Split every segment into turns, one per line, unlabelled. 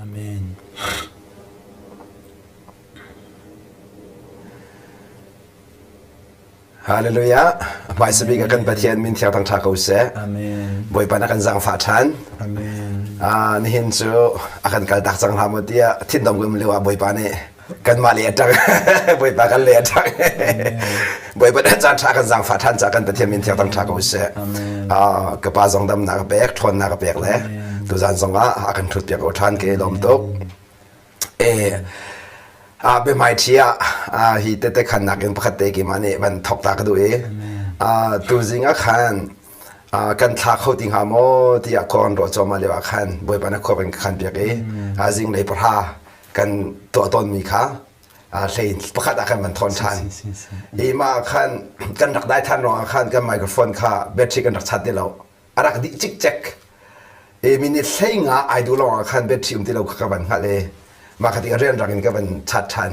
Amen.
Hallelujah. Hmaisabik kan Pathian min thiang thang ṭha ko seh.
Amen.
Bawipa na kan zaangfah ṭhan.
Amen.
Ah, nihin cu a kan kal tak cang hlah maw tiah thin dong um lio ah Bawipa nih kanmah le a ṭang. Bawipa kan le a ṭang. Bawipa na caan ṭha kan zaangfah ṭhan caah kan Pathian min thiang thang ṭha ko seh.
Amen.
Ah, ka pa zong damnak a pek, ṭhawnnak a pek le tuzaan zong ah a kan ṭhut piak ko ṭhan ke lawm tuk. E, a biahmaiṭhi ah hi tete khannak in pakhat te keimah nih van thawk ta ka duh i tuzing ah khan kan thla kho ti hnga maw tiah khua kan ruah cuahmah lio ah khan Bawipa na khua kan khan piak i zinglei pahra kan tuah tawnmi kha hlei pakhat ah khan van thawn ṭhan i mah ah khan kan rak dai ṭhan ruangah khan kan microphone kha battery kan rak chat ti lo a rak dih cikcek e minute hlei nga ai duh lawng ah khan battery um ti lo kha ka van hngalh i mah kha tikah rianrang in ka van chat ṭhan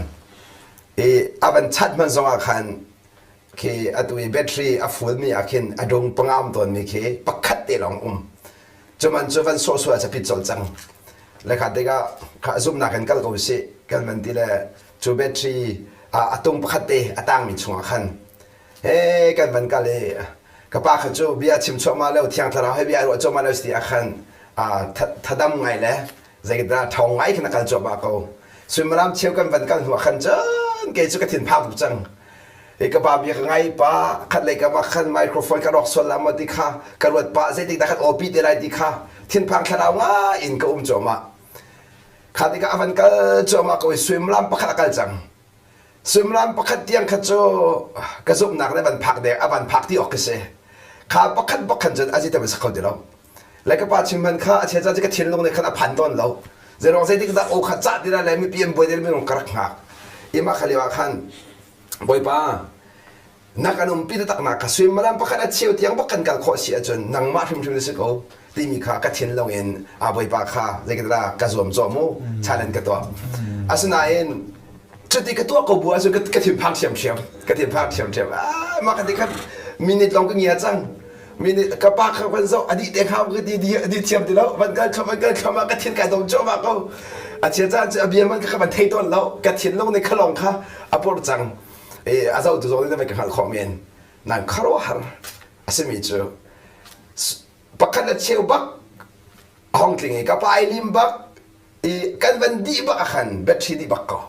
i a van chat hman zong ah khan khi atu i battery a full mi ah khin a dung panga um tawn mi khi pakhat te lawng um cuman cu van sawh sual chapit col cang le kha tikah kha zumnak in kal ko sih kan van ti le cu battery a tung pakhat te a tang mi chungah khan he kan van kal i ka pa kha cu bia chim chuahmah lo thiang thlarau he bia ruah cuahmah lo si ah khan thadam ngai le zeidah ṭhawng ngai khin a kal cuahmah ko suimilam cheu kan van kal hnu ah khan cun kei cu ka thin phang tuk cang i ka pa bia ka ngai pa khat lei kam ah khan microphone ka rawk sual la maw ti kha ka ruat pa zeitik dah khan awpi te lai ti kha thinphang thlarau ngai in ka um cuahmah kha tikah a van kal cuahmah ko i suimilam pakhat a kal cang Suimilam pakhat tiang kha cu ka zumhnak nih van phak deng a van phak ti awk ka si. Kha pakhat bak khan cun a zitam a si kho ti lo. Le ka pa chim hman kha a chia caan cu ka thinlung nih khan a phan tawn lo. Zeiruang zeitik dah aw kha cah ti le mipi an buai minung ka rak hngak. I mah kha lio ah khan Bawipa na kan umpi taknak kha suimilam pakhat a cheu tiang bak kan kal khawh si ahcun nangmah hrimhrim na si ko timi kha ka thinlung in a bawipa kha zeitindah ka zuam cawh mu challenge ka tuah asinain cuti ka tuah ko bu ahcun ka thinphang ṭhiamṭhiam ka thinphang ṭhiamṭhiam ah mah ka ti khan minute lawng ka ngia cang minute ka pa kha van zoh a dih te kha ka ti di thiam ti lo van kal thlam van kal thlam ah ka thin kai dom cuahmah ko a chia caan cu a bia man ka van thei tawn lo ka thinlung nih khalong kha a pur cang a zohtu zong nih na ka hngalh khawh men nan khuaruahhar a simi cu pakhat le cheu bak a hong tling i ka pa ai lim bak i kan van dih bak ah khan battery dih bak ko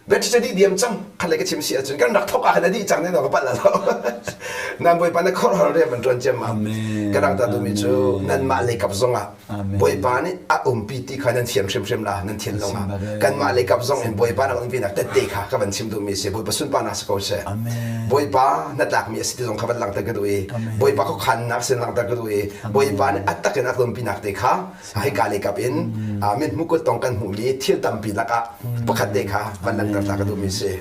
battery cu dih diam cang khat le ka chim si ahcun kan rak thok ah khan a dih cang ne ka palh lo nan bawipa na khuaruahhar rian van ṭuan ciammam ka rak ta duhmi cu nanmah lei kap zong ah Bawipa nih a umpi ti kha nan thiam hrimhrim la nan thinlung ah kanmah lei kap zong in Bawipa na umpi nak tette kha ka van chim duhmi si Bawipa sunparnak si ko seh Bawipa na tlakmi a si ti zong kha van langhter ka duh i Bawipa khuakhannak sin langhter ka duh i Bawipa nih a tak in a umpi nak te kha hika lei kap in mit hmuh kut tong kan hmuhmi thil tampi lakah pakhat te kha van langhter ta ka duhmi si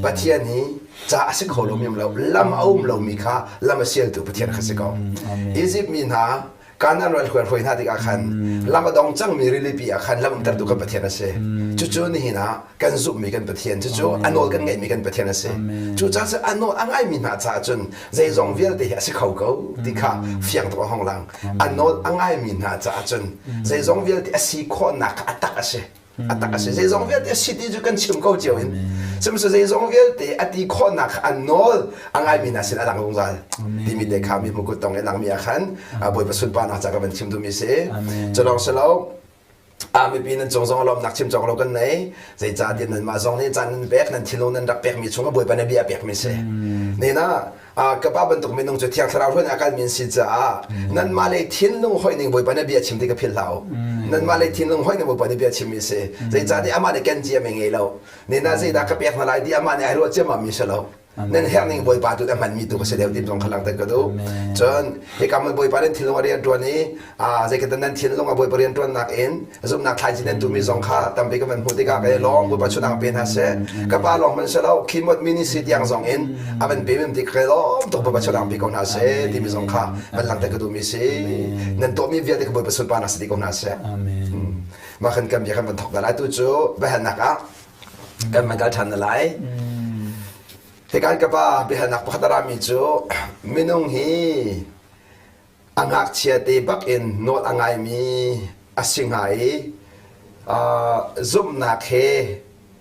Pathian hi ca a si kho lomi um lo lam a um lomi kha lam a sialtu Pathian kha si ko Egypt mi hna Kanaan ral hruai hna tikah khan lam a dong cangmi rilipi ah khan lam umtertu kan Pathian a si. Cucu nihin ah kan zumhmi kan Pathian, cucu a nawl kan ngeihmi kan Pathian a si. Cucaah cu a nawl a ngaimi hna caah cun zeizong vialte hi a si kho ko ti kha fiang tuk a hong lang. A nawl a ngaimi hna caah cun zeizong vialte a si khawhnak kha a tak a si. A tak a si. Zeizong vialte a si ti cu kan chim ko cio in. Sihmanhsehlaw zeizong vialte a ti khawhnak kha an nawl a ngaimi hna sin a lang zungzal. Timi te kha mi hmukut tong i langmi ah khan Bawipa sunparnak ca ka van chim duhmi si. Cu lawng si lo, a mipi nan cung zong lawmnak chim cawk lo kan nei. Zeicahtiah nanmah zong nih caan nan pek, nan thinlung nan rak pekmi chungah Bawipa nih bia a pekmi si. Nina ka pa bantuk minung cu Thiang Thlarau hruainak a kalmi an si caah nanmah lei thinlung hoih ning Bawipa nih bia chim ti ka philh hlah u. Nanmah lei thinlung hoih ning Bawipa nih bia chimmi a si. Zeicahtiah amah nih ken cia mi ngei lo. Nina zeidah ka pek hna lai ti amah nih ai ruah ciammam mi si lo. Nan herh ning Bawipa tu a hmanmi tu ka si deuh ti zong kha langhter ka duh. Cun hika hmun Bawipa nan thinlung a rian ṭuan i zeikhata nan thinlung a Bawipa rian ṭuannak in zumhnak thlaici nan tuhmi zong kha tampi ka van hmuh tikah ka i lawm Bawipa chunang pe hna seh ka pa lawng hmanh si lo khimot ministry tiang zong in a van pe mem ti ka i lawm tuk Bawipa chunang pe ko hna seh timi zong kha van langhter ka duhmi si nan tuahmi vialte ka Bawipa sunparnak si dih ko hna seh mah khan kan bia kan van thok da lai tu cu biahalnak ah kan van kal ṭhan na lai Hikan ka pa biahalnak pakhat a rami cu minung hi A ngakchia te bak in nawl a ngaimi a si hnga i. Zumhnak he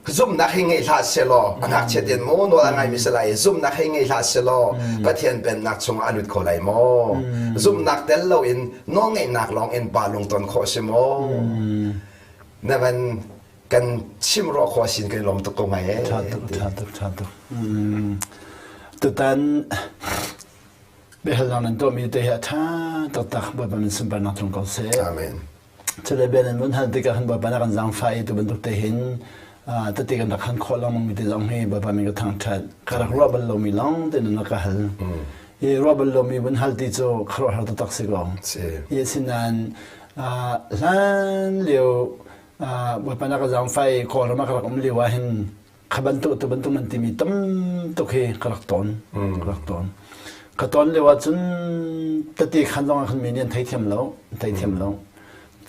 zumhnak hi ngei hlah selaw a ngakchia ten maw nawl a ngaimi si lai zumhnak hi ngei hlah selaw Pathian pennak chungah a lut kho lai maw zumhnak tel loin nawlngeihnak lawng in pa lungton khawh si maw na van kan chim rawh khawh sin kan lawm tuk ko ngai eh
Tha tuk tha tuk tha tuk tutan biahalnak nan tuahmi te hi a tha taktak Bawipa min sunparnak tlung ko seh
Amen
Cule bia nan vun hal tikah khan Bawipa nih a kan zaangfah i tu bantuk te hin tete kan rak han khawh lengmang mi te zong hi Bawipa min ka thangṭhat. Ka rak ruah bal lomi lawng te nan rak ka hal. I ruah bal lomi vun hal ti cu khuaruahhar taktak si ko. I asinain hlan lio Bawipa nih a ka zaangfah i Kawlram ah ka rak um lio ah hin kha bantuk tu bantuk nan timi tam tuk hi ka rak tawn ka rak tawn ka tawn lio ah cun tete khan zong ah khan mi nih an theithiam lo an theithiam lo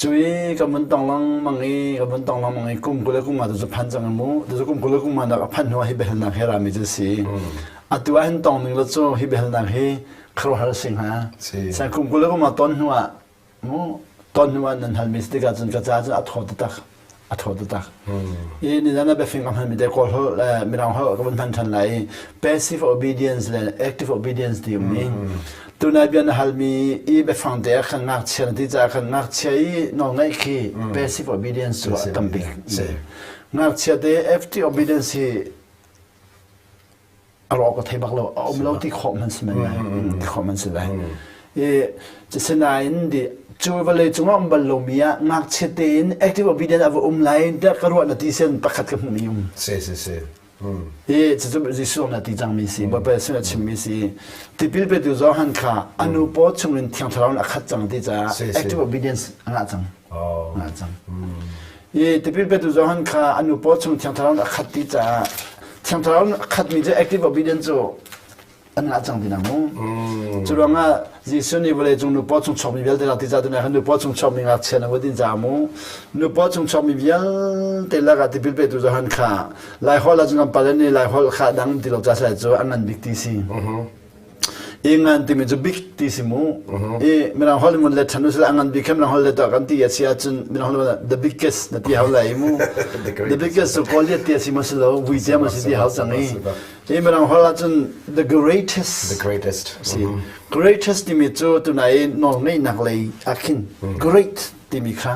cui ka mun tong lengmang i ka mun tong lengmang i kum kul le kum nga tu cu phan cang mu tu cu kum kul le kum nga nak a phan hnu ah hi biahalnak hi rami cu si atu ah hin tong ning lo cu hi biahalnak hi khuaruahhar si hnga san kum kul le kum nga ton hnu ah Mu ton hnu ah nan halmi si tikah cun ka ca cun a thaw taktak a thaw taktak. I nizan ah biafing ka hmanmi te kawl holh le mirang holh ka vun hman ṭhan lai i passive obedience le active obedience ti um i tunai bia na halmi i biafang te ah khan ngakchia na ti caah khan ngakchia i nawlngaih khi passive obedience cu a tam bik. Ngakchia te active obedience hi a rawk ka thei bak lo a um lo ti khawh man si man lai ti khawh man si lai i sinain di cu vawlei cungah um bal lomi ah ngakchia tein active obedient a va um lai tiah ka ruah na ti sen pakhat ka hmuh mi um
si si si
i cucu Jesuh na ti cangmi si Bawipa sin a chimmi si tipil petu Johan kha a nu paw chungin Thiang Thlarau in a khat cang ti caah active obedience a ngah cang ngah cang I tipil petu Johan kha a nu paw chung Thiang Thlarau a khat ti caah Thiang Thlarau a khatmi cu active obedience cu an ngah cang ti na mu. Cu ruangah Jesuh nih vawlei cung nu paw chung chuakmi vialte lak ti caah tunai khan nu paw chung chuakmi ngakchia na din caah mu nu paw chung chuakmi vialte lakah tipil petu Johan kha Laiholh ah cun kan pale nih Laiholh kha dang ti lo ca sai cu a ngan bik ti si. I ngan timi cu big ti si mu. I mirang holh in le than usila ngan bik mirang holh le to kan ti a si ahcun mirang holh the biggest na ti hau lai mu. The biggest cu Goliath ti a si ma si lo vui cia ma si ti hau cang i. I mirang holh ahcun the greatest.
The greatest.
Si. Greatest timi cu tunai nawl ngeihnak lei ah khin great timi kha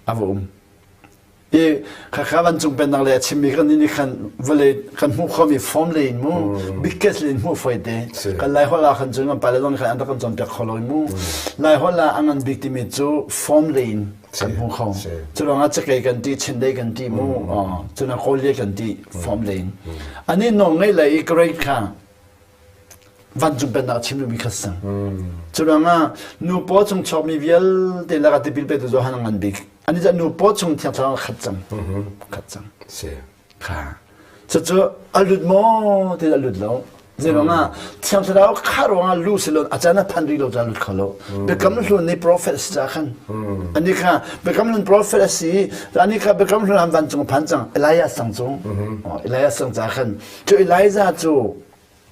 a va um. I khakha vancung pennak le a chimmi kan nih khan vawlei kan hmuh khomi form le in mu biggest le in hmuh foi te kan lai holh ah khan cun kan pale zong khan an rak kan cawnpiak kho lo mu lai holh ah a ngan bik timi cu form le in kan hmu kho cu ruangah cakei kan ti chindei kan ti mu cuna kawlie kan ti form le in ani nawl ngei le i great kha vancung pennak a chim duhmi kha si cang. Cu ruangah nu paw chung chuakmi vialte lakah tipil petu Johan a ngan bik. Ani cu nu paw chung thiang thlarau khat cang. Khat cang.
Si.
Kha. Cucu a lut maw ti a lut lo. Zei ruangah thiang thlarau kha ruangah lu si lo a caan a phan rih lo ca lut kho lo. Biakam hlun nih prophet si ca khan. Ani kha biakam hlun prophet a si. Ani kha biakam hlun han vancung phan cang. Elias cang cu. Elias cang ca khan. Cu Elijah cu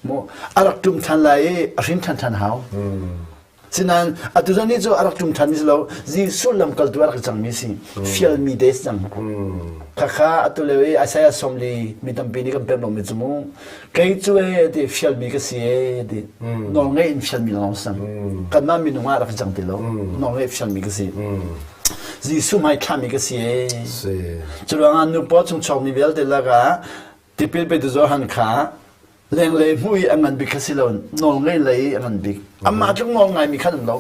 mu a rak ṭum ṭhan lai i a hrin ṭhan ṭhan hau. Sinain atu zan ni cu a rak ṭum ṭhan mi si lo Jesuh lamkaltu a rak cangmi si fialmi te si cang. Khakha atu lio i Isaiah 40 mi tampi nih kan pemh lomi cu mu kei cu e ti fialmi ka si e ti nawlngeih in fialmi lawng si cang. Kanmah minung ah a rak cang ti lo nawlngeih fialmi ka si. Jesuh hmai thlahmi ka si e. Cu ruangah nu paw chung chuakmi vialte lakah Tipil petu Johan kha lenglei hmuh i a ngan bik kha si lo nawlngei lei i a ngan bik. Amah tluk nawl ngaimi khan an lo.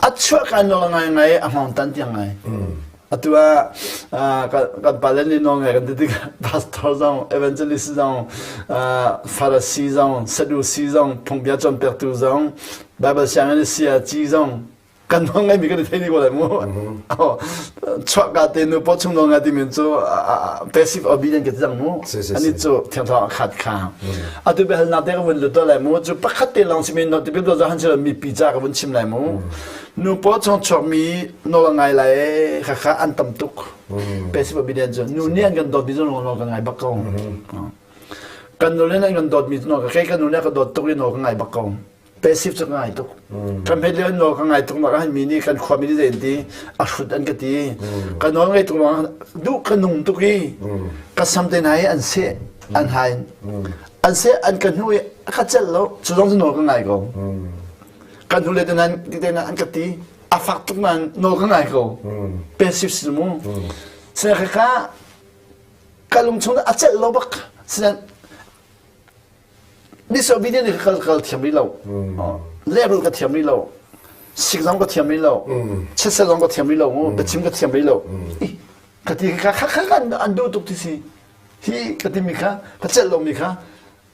A chuahka nawl ngai ngai a hngawng tan tiang ngai. Atu ah kan pale nih nawl ngai kan ti tikah pastor zong, evangelist zong, Pharisee zong, Sadducee zong, phungbia cawnpiaktu zong, Bible sianginn siaci zong kan nawl ngaimi kan i thei dih ko lai mu chuahka te nu paw chung nawl ngai timi cu passive obedient ka ti cang mu ani cu thiangthlarau a khat kha atu biahalnak te ka vun lut lai mu cu pakhat te lawng simi no tipil do han silo mipi ca ka vun chim lai mu nu paw chung chuakmi nawl ngai lai kha kha an tam tuk passive obedient cu nu nih an kan dawt mi cu nawl kan ngai bak ko kan nu le an kan dawt mi cu nawl ka kei kan nu nih a ka dawt tuk i nawl ka ngai bak ko. Passive cu ka ngai tuk. Kan hmet lio nawl ka ngai tuk nak ah mi nih kan khua mi nih zei an ti a hrut an ka ti. Ka nawl ngai tuk ruang duh ka nung tuk i ka sam te hna hi an seh an hain. An seh an ka hnu i a ka celh lo. Cu zong cu nawl ka ngai ko. Kan hnu le te nan ti te an ka ti. A fak tuk nain nawl ka ngai ko. Passive si mu. Sinain kha ka lung chung a celh lo bak. Sinain Disobedient nih kal kal thiam rih lo. Lehrulh ka thiam rih lo. Sik zong ka thiam rih lo. Chetse zong ka thiam rih lo. Biachim ka thiam rih lo. Ka ti kha kha kha an duh tuk ti si. Hi ka timi kha ka celh lomi kha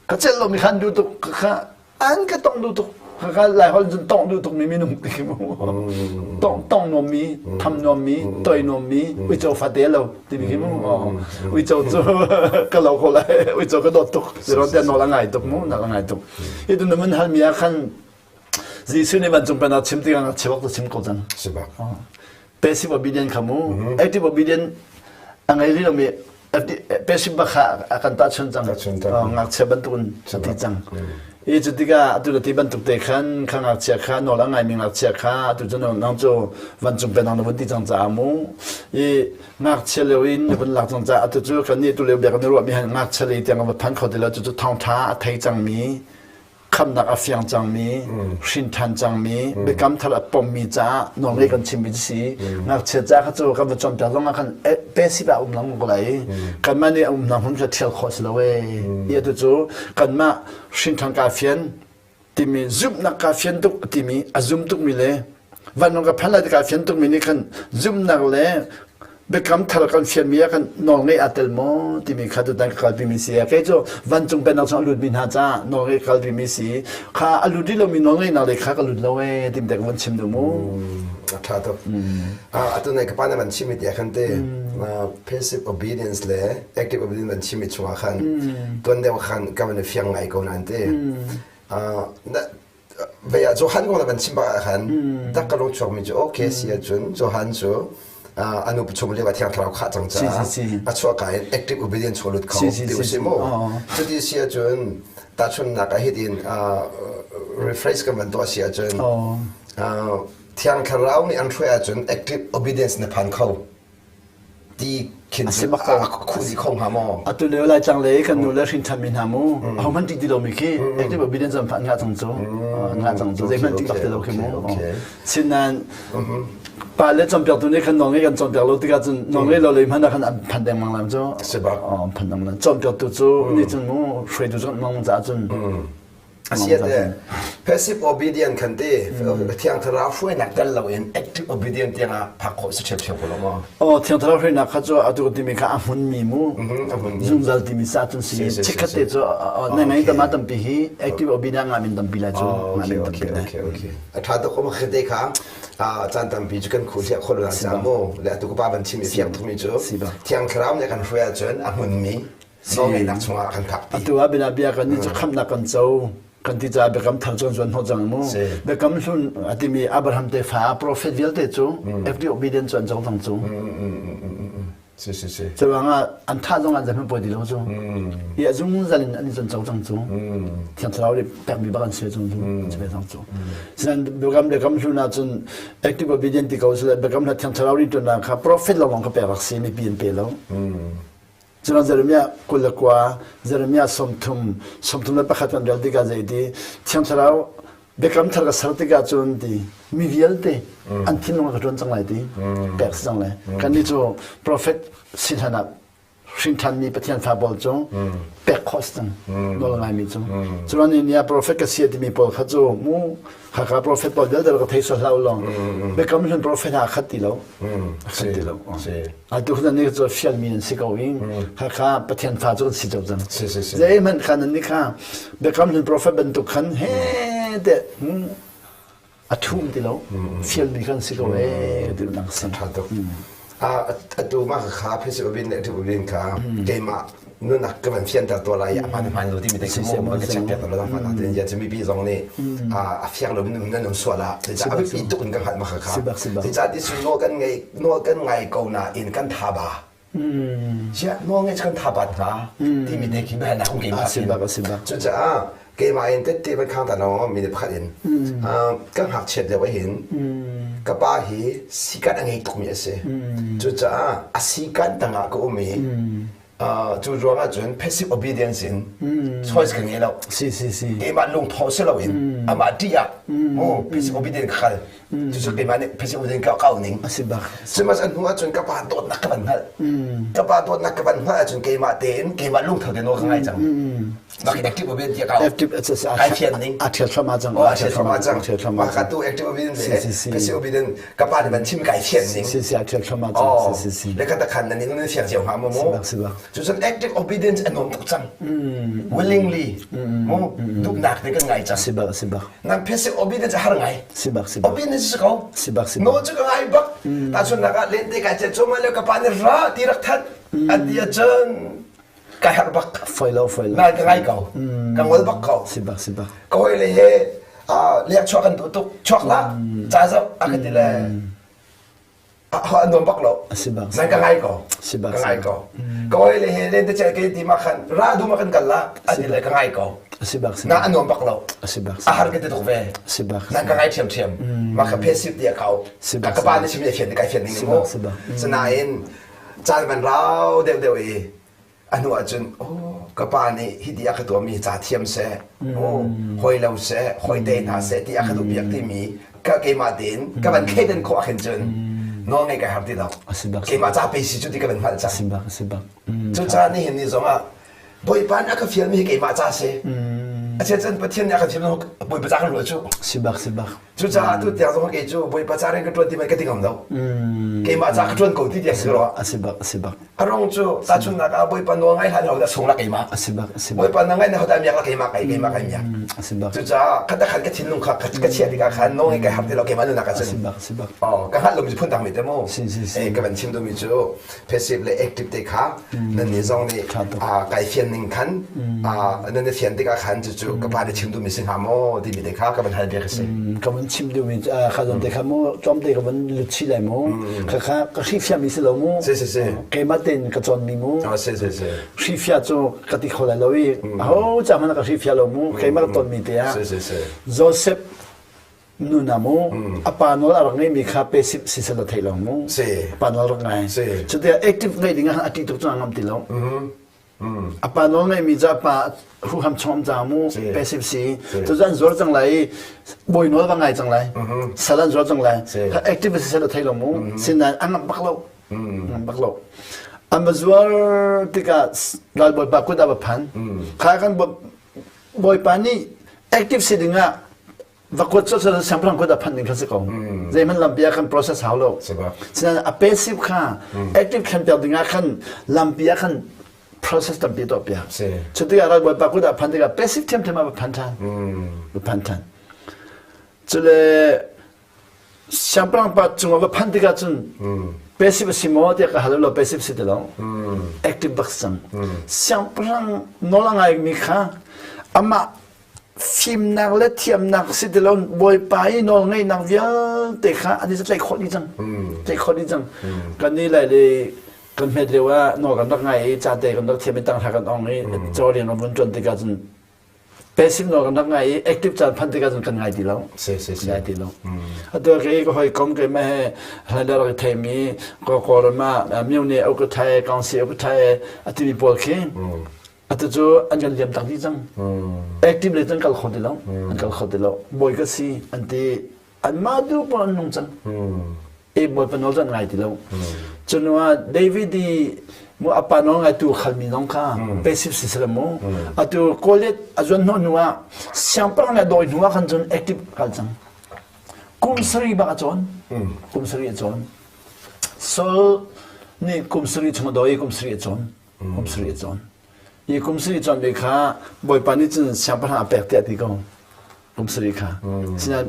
ka celh lomi kha an duh tuk kha an ka tong duh tuk. Kha lai holh cun tong duh tuk mi minung ti khi mu. Tong tong nuam mi, tham nuam mi, toi nuam mi, uico fate lo. Timi khi mu uico cu ka lo ko lai uico ka dawt tuk zero te nawl a ngai tuk mu nawl a ngai tuk hi tu na hal mi ah khan Jesuh nih vancung pennak chim tikah chewak tu chim ko cang passive obedient kha mu active obedient a ngei rih lomi passive bak kha a kan tahchun cang ngakchia bantukin a ti cang i cu tikah atu le ti bantuk te khan kha ngakchia kha nawl a ngaimi ngakchia kha atu cu nang cu vancung pennak na vun ti cang caah mu i ngakchia lio in na vun lak cang caah atu cu kan nih tu lio bia kan i ruahmi han ngakchia lei tiang va phan kho ti lo cu cu thawngṭha a thei cangmi khamnak a fiang cangmi hrin ṭhan cangmi biakam thar a pommi caah nawlngei kan chimmi si ngakchia ca kha cu kan va cawnpiak zong ah khan passive ah um lang ko lai kanmah nih a umnak hmun kha ṭhial khawh si lo ee i atu cu kanmah hrin ṭhan ka fian timi zumhnak kaa fian tuk timi a zum tukmi le vanlawng ka phan lai ti kaa fian tukmi nih khan zumhnak le biakam thar kan fianmi ah khan nawlngeih aa tel maw timi kha tutan ka kalpimi si kei cu vancung pennak chung a lutmi hna caah nawlngeih ka kalpimi si kha a lut rih lomi nawlngeihnak lei kha ka lut lo ee timi te ka vun chim duh mu
a ṭha tuk atu nai ka pa na van chimmi te khan te passive obedience le active obedience van chimmi chungah khan tuan deuh khan ka van i fiang ngai ko nain te vei ah Johan kong na van chim bak ah khan tak ka lung chuakmi cu okay si ahcun Johan cu anu chung lio ah thiang thlarau khah cang caah a chuah ka in active obedience chuah lut kho ti usih mu cuti si ahcun tahchunhnak ah hitin rephrase kan van tuah si ahcun thiang thlarau nih an hruai ahcun active obedience na phan kho ti khin
A si bak ko.
a khuh kho hnga maw?
Atu lio lai cang le kan nu le hrin than mi hna mu aho hmanh ṭih ti lomi khi active obedience an ngah cang cu an ngah cang cu zeihmanh ṭih bak ti lo khi mu sinain pa le cawnpiaktu nih khan nawlngei kan cawnpiak lo tikah cun nawlngei lo lei hmanh ah khan an phan dengmang lam cu
Si bak.
an phan dengmang cawnpiaktu cu nih cun mu hruaitu cu an mang caah cun
Asiate passive obedient khan ti Thiang Thlarau hruainak tel loin active obedient tiangah phak khawh si ṭhiamṭhiam ko lo maw?
Oh, Thiang Thlarau hruainak kha cu atu timi kha a hmunmi mu zungzal timi sa cun si chikkhat te cu nai ngai tama tampi hi active obedient nga min tampi lai cu nga min tampi lai.
Okay, okay. A ṭha tuk um khete kha caan tampi cu kan khuhliah khawh lo na mu le atu ka pa van chim i fiang thumi cu Thiang Thlarau nih kan hruai ahcun a hmunmi Nawlngeihnak chungah kan phakpi.
Atu ah bia bia kan nih cu khamhnak kan co kan ti caah biakam thar cu kan zuan hnawh cang mu. Biakam hlun a timi Abraham tefa prophet vialte cu FD obedient cu an co cang cu.
Si si si.
Curuang ah an thah zong an zeihmanh poi ti lo cu. I a zungzal in an i zon co cang cu. Thiang Thlarau nih pekmi bak an si cang cu. An si ve cang cu. Sinain biakam biakam hlun ah cun active obedient ti ko sile biakam hla Thiang Thlarau nih tuannak kha prophet lawng kha pek rak si mipi an pe lo. Cun Jeremiah 29, Jeremiah 30, 31 kan rel tikah zei ti Thiang Thlarau biakam thar ka ser tikah cun ti mi vialte an thinlung ka ṭuan cang lai ti pek si cang lai. Kannih cu prophet si hlan ah hrin ṭhanmi Pathian fa pawl cu pek khawh si cang nawl ngaimi cu. Cun ni ah prophet ka si a timi pawl kha cu mu Hakha prophet pawl vialte ka thei sual hlah u law biakam hlun prophet ha khat ti lo khat ti lo atu khan ni cu fialmi an si ko i Hakha Pathian fa cu kan si cang zeihmanh khan an ni kha biakam hlun prophet bantuk khan he te a thum ti lo fialmi kan si ko e ti nang sin
tha tuk atu ma kha phesi ubin le thu ubin kha keimah nunak ka van fianter tuah lai a hmaan hmaan lo timi te khi mu ka check piak lo hmaan ah tin ya mi pi zong nih a fiang lo nan um sual ah zeicah a biapi tuk in ka hngalh ma kha kha zeicah ti su nawl kan ngei nawl kan ngai ko nain kan tha ba sia nawl ngai kan tha bat hnga timi te khi biahalnak um keimah
cucaah
Keimah in tette van khang ta lo mi pakhat in ka ngakchiat lio hin ka pa hi sikan a ngei tukmi a si. Cucaah a sikan tangah ka um i cu ruang ah cun passive obedience in choice ka ngei lo.
Si si si.
Keimah lungtho si loin amah ṭih ah passive obedience ka kal. Cucu keimah nih passive obedience ka kau ning.
A si bak.
Sihmanhsehlaw hnu ahcun ka pa dawtnak ka van hngalh. Ka pa dawtnak ka van hngalh ahcun keimah tein keimah lungtho tein nawl ka ngai cang. Bak in active obedience tiah ka
Active
kai fian ning.
A thial thlama cang.
Oh, a thial thlama cang. Ma ka tu active obedience le passive obedience ka pa nih van chim kai fian ning.
Si si a thial thlama cang. Si si si.
Le ka ta khan nan in fiang cio hnga mo mo.
Si bak.
Cucun active obedience a nuam tuk cang. Willingly. Mu duhnak te kan ngai cang.
Si bak si bak.
Nan passive obedience a har ngai.
Si bak si bak.
Obedience si ko.
Si bak si
bak. No cu ka ngai bak. Ta chun nak ah lente kai chet choma le ka pa nih ra ti rak that. An ti ahcun kai harh bak.
Foi lo foi lo.
Nai ka ngai ko. Ka ngol bak ko.
Si bak si bak.
Ka hoi le he liak chuak kan duh tuk. Chuak la. Ca zoh a ka ti le. A nuam bak lo.
Si bak.
Nan ka ngai ko.
Si bak.
Ka ngai ko. Ka hoi le he len te che ke ti ma khan ra du ma kan kal la. A ti le ka ngai ko.
Si bak si
Na a nuam bak lo.
Si bak.
A har ka ti tuk ve.
Si bak.
Nan ka ngai thiam thiam. Ma ka passive ti a kau.
Si bak.
Ka pa nih chim le fian kai fian ning
Si bak si bak.
Sinain caan van rau deuh deuh i a hnu ahcun oh ka pa nih hiti a ka tuahmi ca thiam seh oh hoi lo seh hoi te hna seh ti a ka duh piak timi ka keimah tein ka van thleidan khawh ahkhin cun nawl ngei kai har ti lo keimah ca pe si cu ti ka van hngalh cang cucaah nihin ni zongah Bawipa nih a ka fialmi hi keimah ca si a chia cun Pathian nih a ka fialmi Bawipa ca kan ruah cu
si bak si bak
Cucaah tu tiang zong kei cu Bawipa ca rian ka ṭuan ti man ka ti ngam lo. Keimah ca ka ṭuan ko ti tiang si rua.
A si bak, a si bak.
A rong cu tahchunhnak ah Bawipa nawl ngai hlan hodah sung la keimah.
A si bak, a si bak.
Bawipa na ngai na hodah miak la keimah kai keimah kai miak.
A si bak.
Cucaah khat khan ka thinlung kha ka chiah tikah khan nawl ngai kai har ti lo keimah nunak ah cun.
A si bak, a si bak.
Oh, ka hngalh lomi cu phun dang mi te mu.
Si si si.
Eh, ka van chim duhmi cu passive le active te kha nan nih zong nih kai fian ning khan nan i fian tikah khan cucu ka pa nih chim duhmi si hnga maw timi te kha ka van hal bia ka si.
Ka van chim duhmi kha zon te kha mu tlawmte ka van lut chih lai mu kha kha ka hrifia mi si lo mu
si si si
keimah tein ka cawn mi mu
si si si
hrifia cu ka ti kho lai lo i aho ca hmanh ka hrifia lo mu keimah ka ton mi te ah
si si si
Joseph nuna mu a pa nawl a rak ngeimi kha pe si si sel a theih lo mu
si
a pa nawl rak ngai
si
cuti active ngeih ding ah a ṭih tuk cu a ngam ti lo a pa nawl ngeihmi cu a pa huham chom ca mu passive si cu an zuar cang lai i bawi nawl va ngai cang lai sal an zuar cang lai active si sel a thei lo mu sinain a ngam bak lo ngam bak lo an va zuar tikah ralbawipa kut a va phan kha kan bawipa nih active si ding ah va kuat cu siangpahrang kut a phanh ding kha si ko zeihmanh lampi ah khan process hau lo sinain a passive kha active thlen piak ding ah khan lampi ah khan process tampi tuah piak cutikah ralbawipa kut ah phan tikah passive thiamthiam ah va phan ṭhan va phan ṭhan cule siangpahrang pa cungah va phanh tikah cun passive a si maw tiah ka hal lo passive si ti lo active bak cang siangpahrang nawl a ngaimi kha amah fimnak le thiamnak si ti lo Bawipa i nawl ngeihnak vialte kha an i tlaih khawh dih cang tlaih khawh dih cang kan ni lai le kan hmet lio ah nawl kan rak ngai i cate kan rak thiam i tanghra kan ong i caw rian kan vun ṭuan tikah cun passive nawl kan rak ngai i active caan phan tikah cun kan ngai ti lo
si si si
ngai ti lo atu ke ka hoi kom ke ma he hlan rak theimi ko kawlram ah myone ukathai kaungsi ukathai atimi pawl khi Atu cu an kan liam tak dih cang. Active lei cun kal kho ti lo. An kal kho ti lo. Bawi ka si an ti. Anmah duh paoh an nung cang. E bawipa nawl cu an ngai ti lo. Cu ah David i mu a pa nawl ngaitu khalmi zong kha passive si sila mu. Atu Goliath a zuan hnawh hnu ah siangpahrang le a dawi hnu ah khan cun active kal cang. Kum sarih bak a cawn. Kum sarih a cawn. Saul nih kum sarih chung a dawi i kum sarih a cawn. Kum sarih a cawn. Hi kum sarih cawn ve kha Bawipa nih cun siangpahrang a pek tiah ti ko. Kum sarih kha. Sinain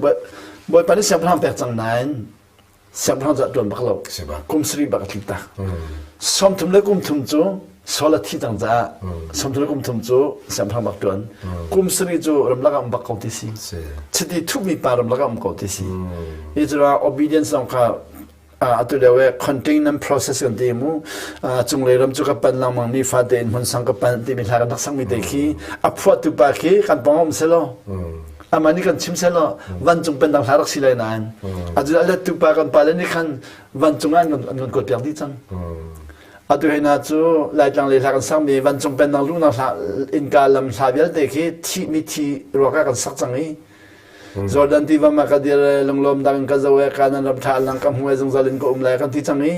Bawipa nih siangpahrang pek cang nain siangpahrang cu a ṭuan bak lo. Kum sarih bak a tli tak. 30 le kum thum cu Saul a thi cang caah 30 le kum thum cu siangpahrang bak ṭuan. Kum sarih cu ramlak ah um bak ko ti si. Chiti thupmi pa ramlak ah um ko ti si. Hi cu obedience zong kha. Atu lio i containment process kan ti mu cunglei ram cu ka pan lengmang mi fate in hmun sang ka pan timi hla kan rak sak mi te khi a phuahtu pa khi kan pong um selaw amah nih kan chim selaw vancung pendang hla rak si lai nain atu a lettu pa kan pa le nih khan vancung ah an kan kuat piak dih cang. Atu hei na cu Laitlang le hla kan sak mi vancung pendang luhnak hla innka lam hla vialte khi thi mi thi ruak ah kan sak cang i Jordan tiva ma ka dir lunglawm dang in ka zo e kanan ram tha lang ka hmu e zungzal in ka um lai kan ti cang i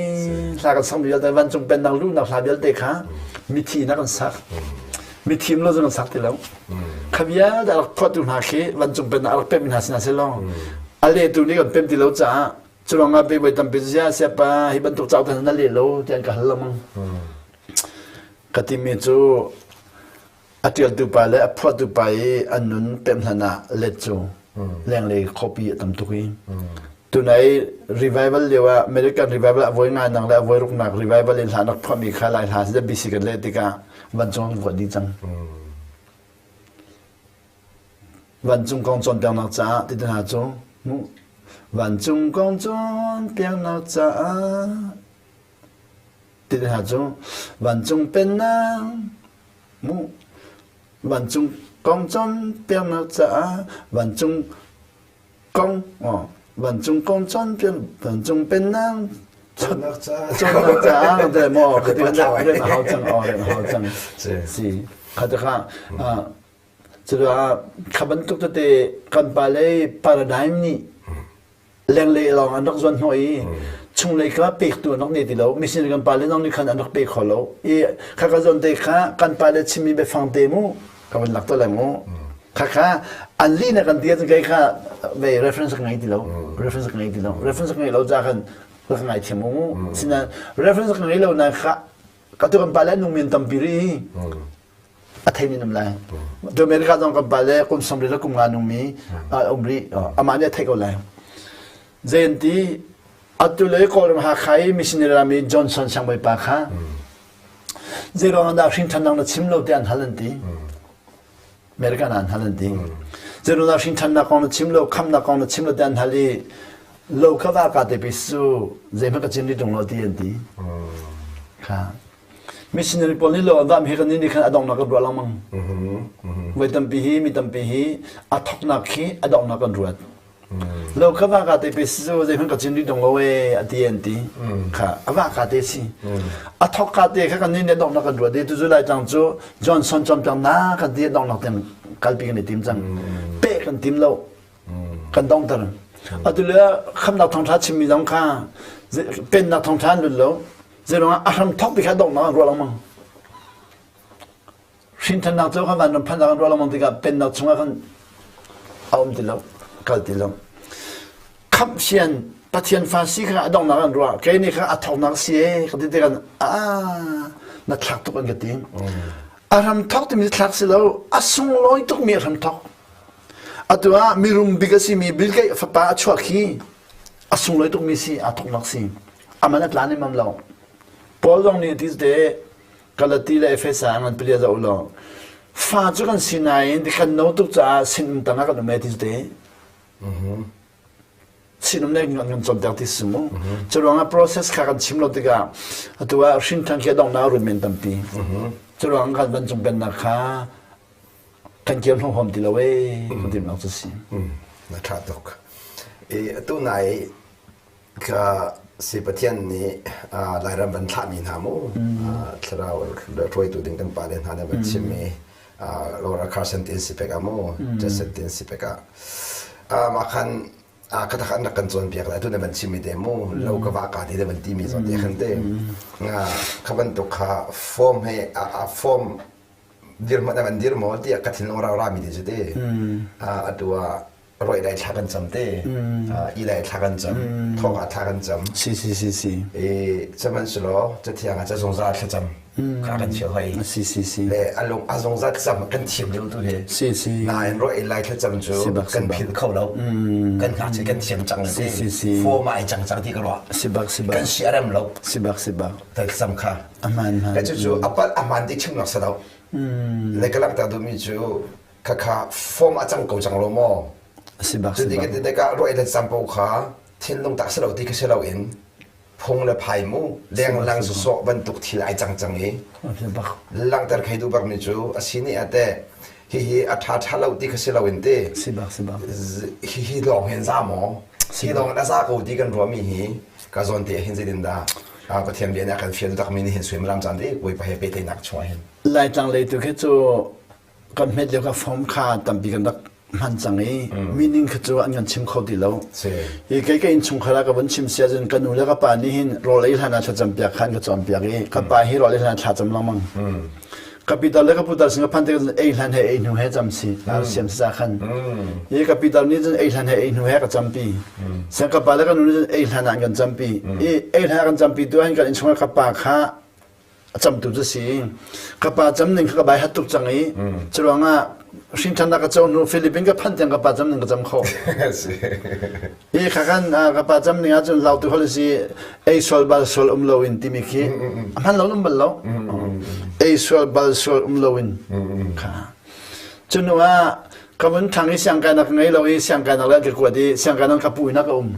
hla kan sak mi vialte vancung pennak luhnak hla vialte kha mithi na kan sak mithim lo zong kan sak ti lo kha vialte a rak phuahtu hna khi vancung pennak a rak pemh hna sina silo a lehtu nih kan pem ti lo caah curuangah pe voi tampi zia siapa hi bantuk cauk na leh lo tian ka hal lengmang ka timi cu A ṭialtu pa le a phuahtu pa i an nun pemh hlan ah let cu lenglei khuapi a tam tuk i tunai revival lio ah American revival a voi ngai nak le a voi ruknak revival in hla rak phuahmi kha Lai hla ZBC kan leh tikah vancung an vuat dih cang. Vancung kong cawnpiaknak caah ti hna cu vancung kong cawnpiaknak caah ti hna cu vancung pennak mu vancung kong cawnpiaknak caah vancung kong vancung kong cawnpiak vancung pennak
cawnnak caah
cawnnak caah te maw ka ti rem a hau cang aw rem a hau cang si kha te kha cucaah kha bantuk tete kan pa le paradigm nih lenglei lawng an rak zuan hnawh i chunglei kha pektu an rak nei ti lo missionary kan pale zong nih khan an rak pe kho lo i kha ka zawn te kha kan pale chimmi biafang te mu ka van lak to lai mu kha kha an li na kan ti ahcun kei kha ve reference ka ngei ti lo reference ka ngei ti lo reference ka ngei lo ca khan ka ngai thiam mu sinain reference ka ngei lo na kha ka tu kan pale an nung men tampi ri a theimi um lai. Tu America zong kan pale kum 30 le kum nga nungmi a um rih. Amah nih a theih ko lai. Zei atu le Kawlram Hakha i missionary rami Johnson siangbawipa kha zei ruang dah hrinṭhannak na chim lo tiah an hal an ti. America an hal an ti. Zei ruang dah hrinṭhannak kong na chim lo, khamnak kong na chim lo tiah an hal i lo ka va ka te pi su zeihmanh ka chim rih ṭung lo ti an ti. Kha Missionary pawl nih lo an vahmi hi kan nih khan a donghnak kan ruah lengmang. Voi tampi hi mi tampi hi a thoknak khi a donghnak kan ruat. Lo kha va ka te pe si cu zeihmanh ka cin rih dong lo e a ti an ti. Kha a va ka te si. A thok ka te kha kan nih nih donghnak kan ruat i tuzu lai tlang cu Johnson cawnpiak na kan ti a donghnak tiang kalpi kan i tim cang. Pe kan tim lo. Kan dongter. Atu le khamnak thawngṭha chimmi zong kha pennak thawngṭha an lut lo. Zeiruangah a hram thawk ti kha donghnak an ruah lengmang. Hrinthannak cu khan vanram phannak an ruah lengmang tikah pennak chungah khan a um ti lo, kal ti lo. Khamh sian Pathian fa si kha a donghnak an ruah. Kei nih kha a thawknak si e ka ti tikah ah na thlak tuk an ka ti. A hram thawk timi thlak si lo, a sunglawi tukmi a hram thawk. Atu ah mirum bik a simi Bill Gates fapa a chuak hi a sunglawi tukmi si aa thawknak si aman a tlan imam lo Paul zong nih ti te Galati le Efesa an palia zoh law fa cu kan si nain ti kan no tuk caah sinum tangah kan um e ti te sinum le kan kan cawnpiak ti si mu cu ruangah process kha kan chim lo tikah atu ah hrinṭhan khi a donghnak a run men tampi cu ruang kan vancung pennak kha kan kir hlawm ti lo ee kan ti nak cu si
na tha tuk i atu nai ka si pathian nih lairam van thlahmi hna mu thlarau hruaitu ding kan pale hna nih van chimmi Laura Carson tin si pek ah mu Jason tin si pek ah mah khan ka tak an rak kan cawnpiak lai tu na van chimmi te mu lo ka va ka ti na van timi zawn te khan te kha bantuk kha form he a form dirhmun an dir maw tiah ka thinlung rau rami te cu te atu ah roi lai thla kan cam te i lai thla kan cam thong ah thla kan cam
si si si si
e sihmanhsehlaw cathiang ah ca zungzal thlacam kha kan chiah hoi
si si si
le alung a zungzal thlacam kan thiam lio tu he
si si
nain roi lai thlacam cu kan philh kho lo kan ngakchia kan thiam cang
si si si
form ai cang cang ti ka ruah
si bak si bak
kan si arem lo
si bak si bak
thlacam kha
Aman
hman. Ka cucu a palh a hmaan ti chimnak si lo. Le ka langhter duhmi cu khakha form a cang ko cang lo maw?
Si bak
si bak. Cuti ka ti tikah ruah le sampo kha thinlung tak si lo ti kha si lo in. Phung le phai mu lenglang sawsawh bantuk thil ai cang cang i langhter khei duh bakmi cu a si nih ah teh hihi a ṭha ṭha lo ti kha si loin ti
si bak si bak
hihi lawng hin za maw hi lawng in a za ko ti kan ruahmi hi ka zawn te hin zeitin dah Pathian bia nih a kan fial takmi nih hin suimilam caan te Bawipa he pehtlaihnak chungah hin
Laitlang lei tu khi cu kan hmet lio ka form kha tampi kan rak hman cang i meaning kha cu an kan chim kho ti lo. Hi kei ka innchungkhar ah ka vun chim sia cun ka nu le ka pa nih hin rawl ei hlan ah thlacam piak kha an ka cawnpiak i ka pa hi rawl ei hlan ah thlacam lengmang. Ka pitar le ka putar sin ka phan tik ei hlan he ei hnu he cam si ar siam si khan. I ka pitar nih cun ei hlan he ei hnu he ka campi. Siang ka pa le ka nu nih cun ei hlan ah an kan campi. I ei hlan ah kan campi tu ah hin kan innchungkhar ka pa kha a camtu cu si ka pa cam ning kha ka bai hat tuk cang i curuangah hrinṭhannak ka co hnu Philippines ka phanh tiang ka pa cam ning ka cam kho hi kha kan ka pa cam ning ahcun lautu hol si ei sual bal sual um lo in timi khi a hman lo um bal lo ei sual bal sual um lo in kha cunu ah ka vun thang i siangkainak ngei lo i siangkainak le an ka kuat i siangkainak ka pu in ka um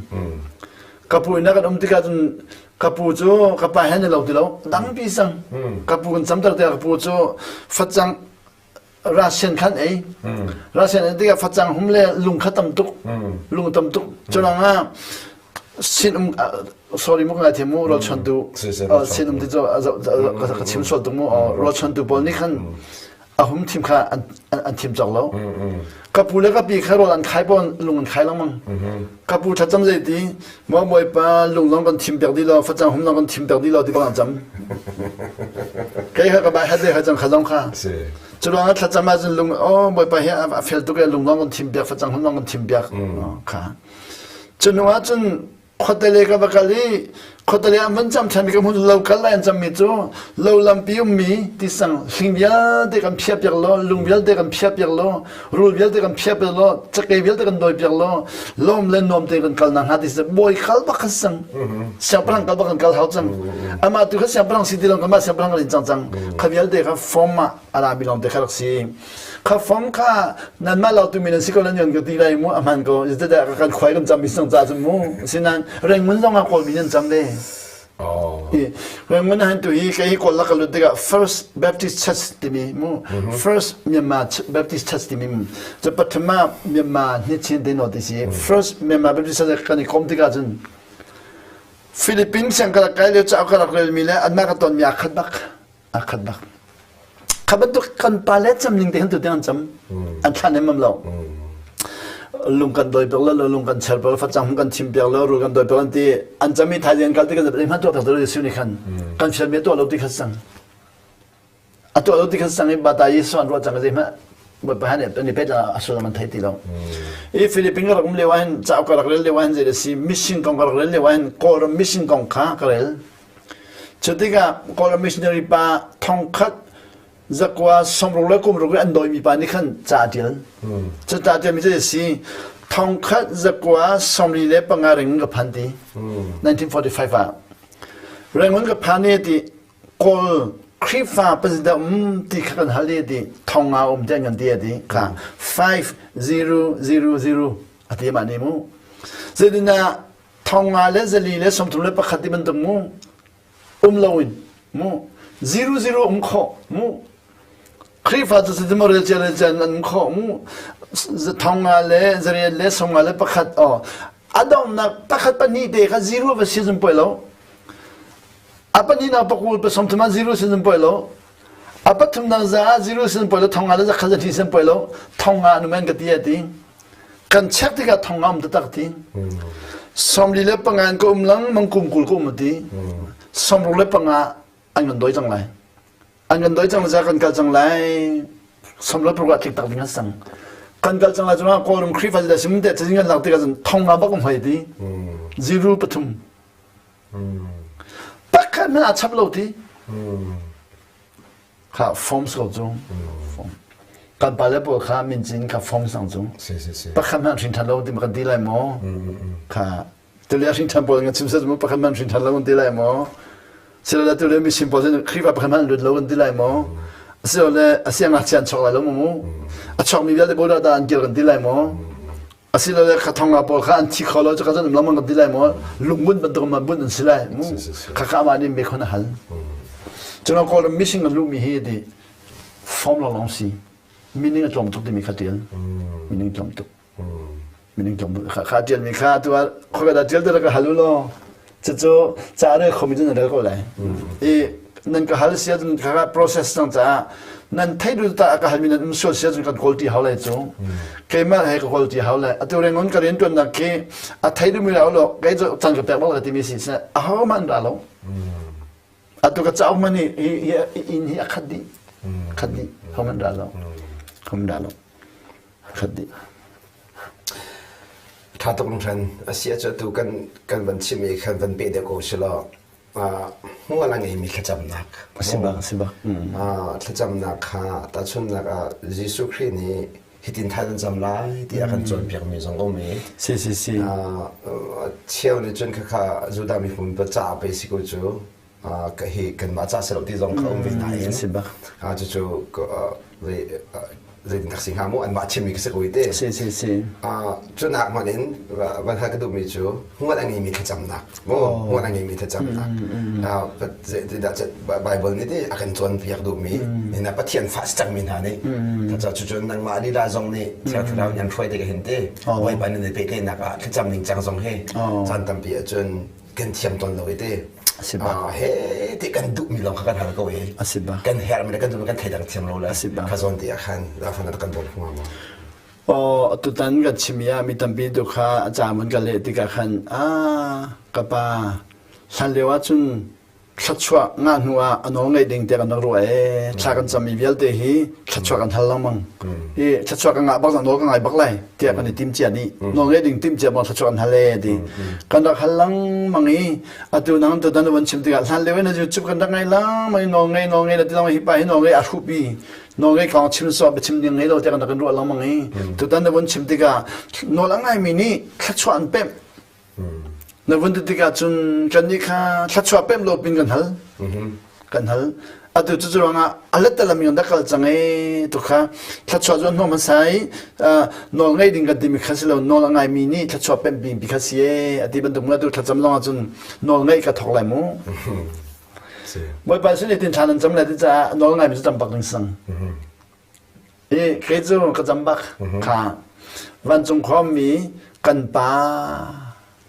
ka pu in kan um tikah cun ka pu cu ka pa he ni lo ti lo dangpi sang ka pu kan camter tikah ka pu cu facang ration khan ei ration ei tikah facang hum le lung kha tam tuk lung tam tuk culang ah sin um sorry mu ngai thiam mu rol chantu sin um ti cu ka chim sual tuk mu rol chantu pawl nih khan a hum thim kha an, an thim cawk lo ka pu le ka pi kha rawl an khai pawn lung an khai lengmang ka pu thlacam zei ti maw bawipa lung zong kan thim piak di lo facang hum zong kan thim piak di lo ti bang an cam kei kha ka bai hat le kha cang kha zong kha cu ruangah thlacam ahcun lung oh bawipa hi a fel tuk e lung zong kan thim piak facang hum zong kan thim piak kha cu hnu ahcun khuatele ka va kal i khuatele an van cam ṭhan ka hmun lo kal lai an cammi cu lo lampi ummi tisang hling vialte kan phiah piak law lung vialte kan phiah piak law rul vialte kan phiah piak law cakei vialte kan dawi piak law lawm le nuam te kan kal nak hnga ti bawi kal bak kha sang siangpahrang kal bak kan kal hau cang amah tu kha siangpahrang si ti lo kanmah siangpahrang kan in cang cang kha vialte kha form ah a rami lawng te kha rak si kha fong kha nanmah lo tu mi nan si ko nan yon ka ti lai mu a hman ko zedah kan khuai kan cam mi sang ca cu mu sinan Rangoon zong ah kawl mi nan cam ve
Oh.
Rangoon han tu hi kei hi kawl la ka lut tikah First Baptist Church timi mu First Myanmar Baptist Church timi mu cu pathuma Myanmar hni chin te no ti si First Myanmar Baptist Church kan i kom tikah cun Philippines siang ka rak kai lio ca ka rak rel mi le anmah ka ton mi aa khat bak a khat bak kha bantuk kan pa le cam ning te han tu tiang an cam an thlan em lo lung kan doi pek lo lung kan cher pek lo facang kan thim pek lo rul kan doi pek an ti an cam i thaizing kal ti kan hman tuah pek lo Jesuh nih khan kan fial mi tuah lo ti kha sang a tuah lo ti kha sang i bata Jesuh an ruah cang zei hmanh Bawipa han an i pet a sullam an thei ti lo i Philippines ka rak um lio ah hin cauk ka rak rel lio ah hin zei da si mission kong ka rak rel lio ah hin Kawlram mission kong kha ka rel Cu tikah Kawlram missionary pa thongkhat zakua sawmruk le kumruk i an dawimi pa nih khan ca a ṭial. Cu ca a ṭialmi cu a si thongkhat zakua 45 Rangoon ka phan ti. 1945 ah. Rangoon ka phan i ti Kawl Khrihfa president um ti kha kan hal i ti thong nga um ti an kan ti a ti kha 5000 a ti mah ni mu. Zeitinah 500 le 431 ti bantuk mu um loin mu 00 um khawh mu Khrihfa cu cuti maw relcia relcia an um khawh mu 500 le zariat le sawmnga le pakhat aw a donghnak pakhat pahnih te kha zero va si zun poi lo a pahnihnak pakul pasawmthum ah zero si zun poi lo a pathumnak za ah zero si zun poi lo 500 le zakhat zahnih si zun poi lo 500 anu men ka ti a ti Kan check tikah thong a um taktak ti. 45 in ka um lang mang kum 20 ka um ti. 65 an kan doi cang lai. An kan doi cang lai kan kal cang lai. 36 ah tlik tak ding an sang. Kan kal cang lai cungah Kawlram Khrihfa da sim te cazin kan lak tikah cun thong nga bak um hoi ti. Zero pathum. Pakhat hmanh a chap lo ti. Kha forms ko cu. Form. Kan pale pawl kha mincin kha form sang cu. Pakhat hmanh hrin ṭhan lo ti ma kan ti lai maw? Kha tulio hrin ṭhan pawl nga chim set mu pakhat hmanh hrin ṭhan lo kan ti lai maw? Silole tulio misim pawl cu Khrihfa pakhat hmanh lut lo kan ti lai maw? Asilole a siangngakchia an chok lai lo mu mu? A chokmi vialte border da an kir kan ti lai maw? Asilole kha thonga pawl kha an thi kho lo cu ka zan lam kan ti lai maw lungbun bantuk ma bun an si lai mu kha kha amah nih mekhon a hal. Cun Kawlram mission kan luhmi hi ti form lo long si meaning a tlawm tuk timi kha tial meaning tlawm tuk meaning tlawm tuk kha kha tial mi kha tu ah khoika dah tial te ka hal u law cucu ca rel khomi cu nan rel ko lai i nan ka hal sia cun kha process cang caah nan thei du ta ka halmi nan um sual sia cun kan kawl ti hau lai cu keimah he ka kawl ti hau lai atu rengon ka rian tuannak khi a thei du mi lo lo kei cu chan ka pek bak la timi si se a ho man ra lo atu ka cauk man hi inn hi a khat dih khat dih ho man ra lo ho man ra lo khat dih
Ṭha tuk hringhran. A si ahcun atu kan kan van chim i khan van peh deuh ko si law hmual a ngeimi thlacamnak.
A si bak, a si bak.
Thlacamnak kha tahchunhnak ah Jesuh Khrih nih hitin thla nan cam lai tiah a kan cawnpiakmi zong a um i
Si si si.
cheu nih cun khakha Judah miphun pa caah pei si ko cu hi kanmah ca si lo ti zong kha um ve nain
si bak.
Cucu zeitin tak si hnga mu anmah chimmi ka si ko i te.
Si si si.
Cu nak hmanh in van hal ka duhmi cu hmual a ngeimi thlacamnak mu hmual a ngeimi thlacamnak zeidah Bible nih ti a kan cawnpiak duhmi na Pathian fa si cangmi hna nih thlaca cucu nangmah lila zong nih Thiang Thlarau nih an hruai tik hin ti Bawipa nih na pehtlaihnak ah thlacam ning cang zong hi caan tampi ahcun kan thiam tawn lo i ti he ti kan duhmi lawng kha kan hal ko i kan herhmi le kan duhmi kan theidang thiam lo le kha zawn ti ah khan rafan kan bawm hnga maw
Aw tutan kan chim i ah mi tampi tu kha a ca mun ka leh tikah khan a ka pa hlan lio ah cun thluachuah ngah hnu ah a nawl ngeih ding tiah kan rak ruah ee thla kan cammi vialte hi thluachuah kan hal lengmang i thluachuah ka ngah bak nawl ka ngai bak lai tiah kan i tim cia dih nawl ngeih ding tim cia bang thluachuah kan hal ee ti kan rak hal lengmang i atu nang tutan na van chim tikah hlan lio in YouTube kan rak ngai lengmang i nawl ngei nawl ngei na ti lengmang hi pa hi nawl ngei a hrupi nawl ngei kong chim sawh biachim ding ngei lo tiah kan rak kan ruah lengmang i tutan na van chim tikah nawl a ngaimi nih thluachuah an pemh Na vun ti tikah cun kannih kha thluachuah pemh lo pin kan hal. Kan hal. Atu cu ruangah a lettalam in rak kal cang ee tu kha thluachuah cu an hnawm hmasa i nawl ngei ding kan timi kha si lo nawl a ngaimi nih thluachuah pemh bing pi kha si ee ati bantuk mu atu thlacam lawng ahcun nawl ngeih ka thawk lai mu. Bawipa sin tin thla nan cam lai ti caah nawl ngaimi cu tam bak ding sang. I kei cu ka cam bak kha vancung khuami kan pa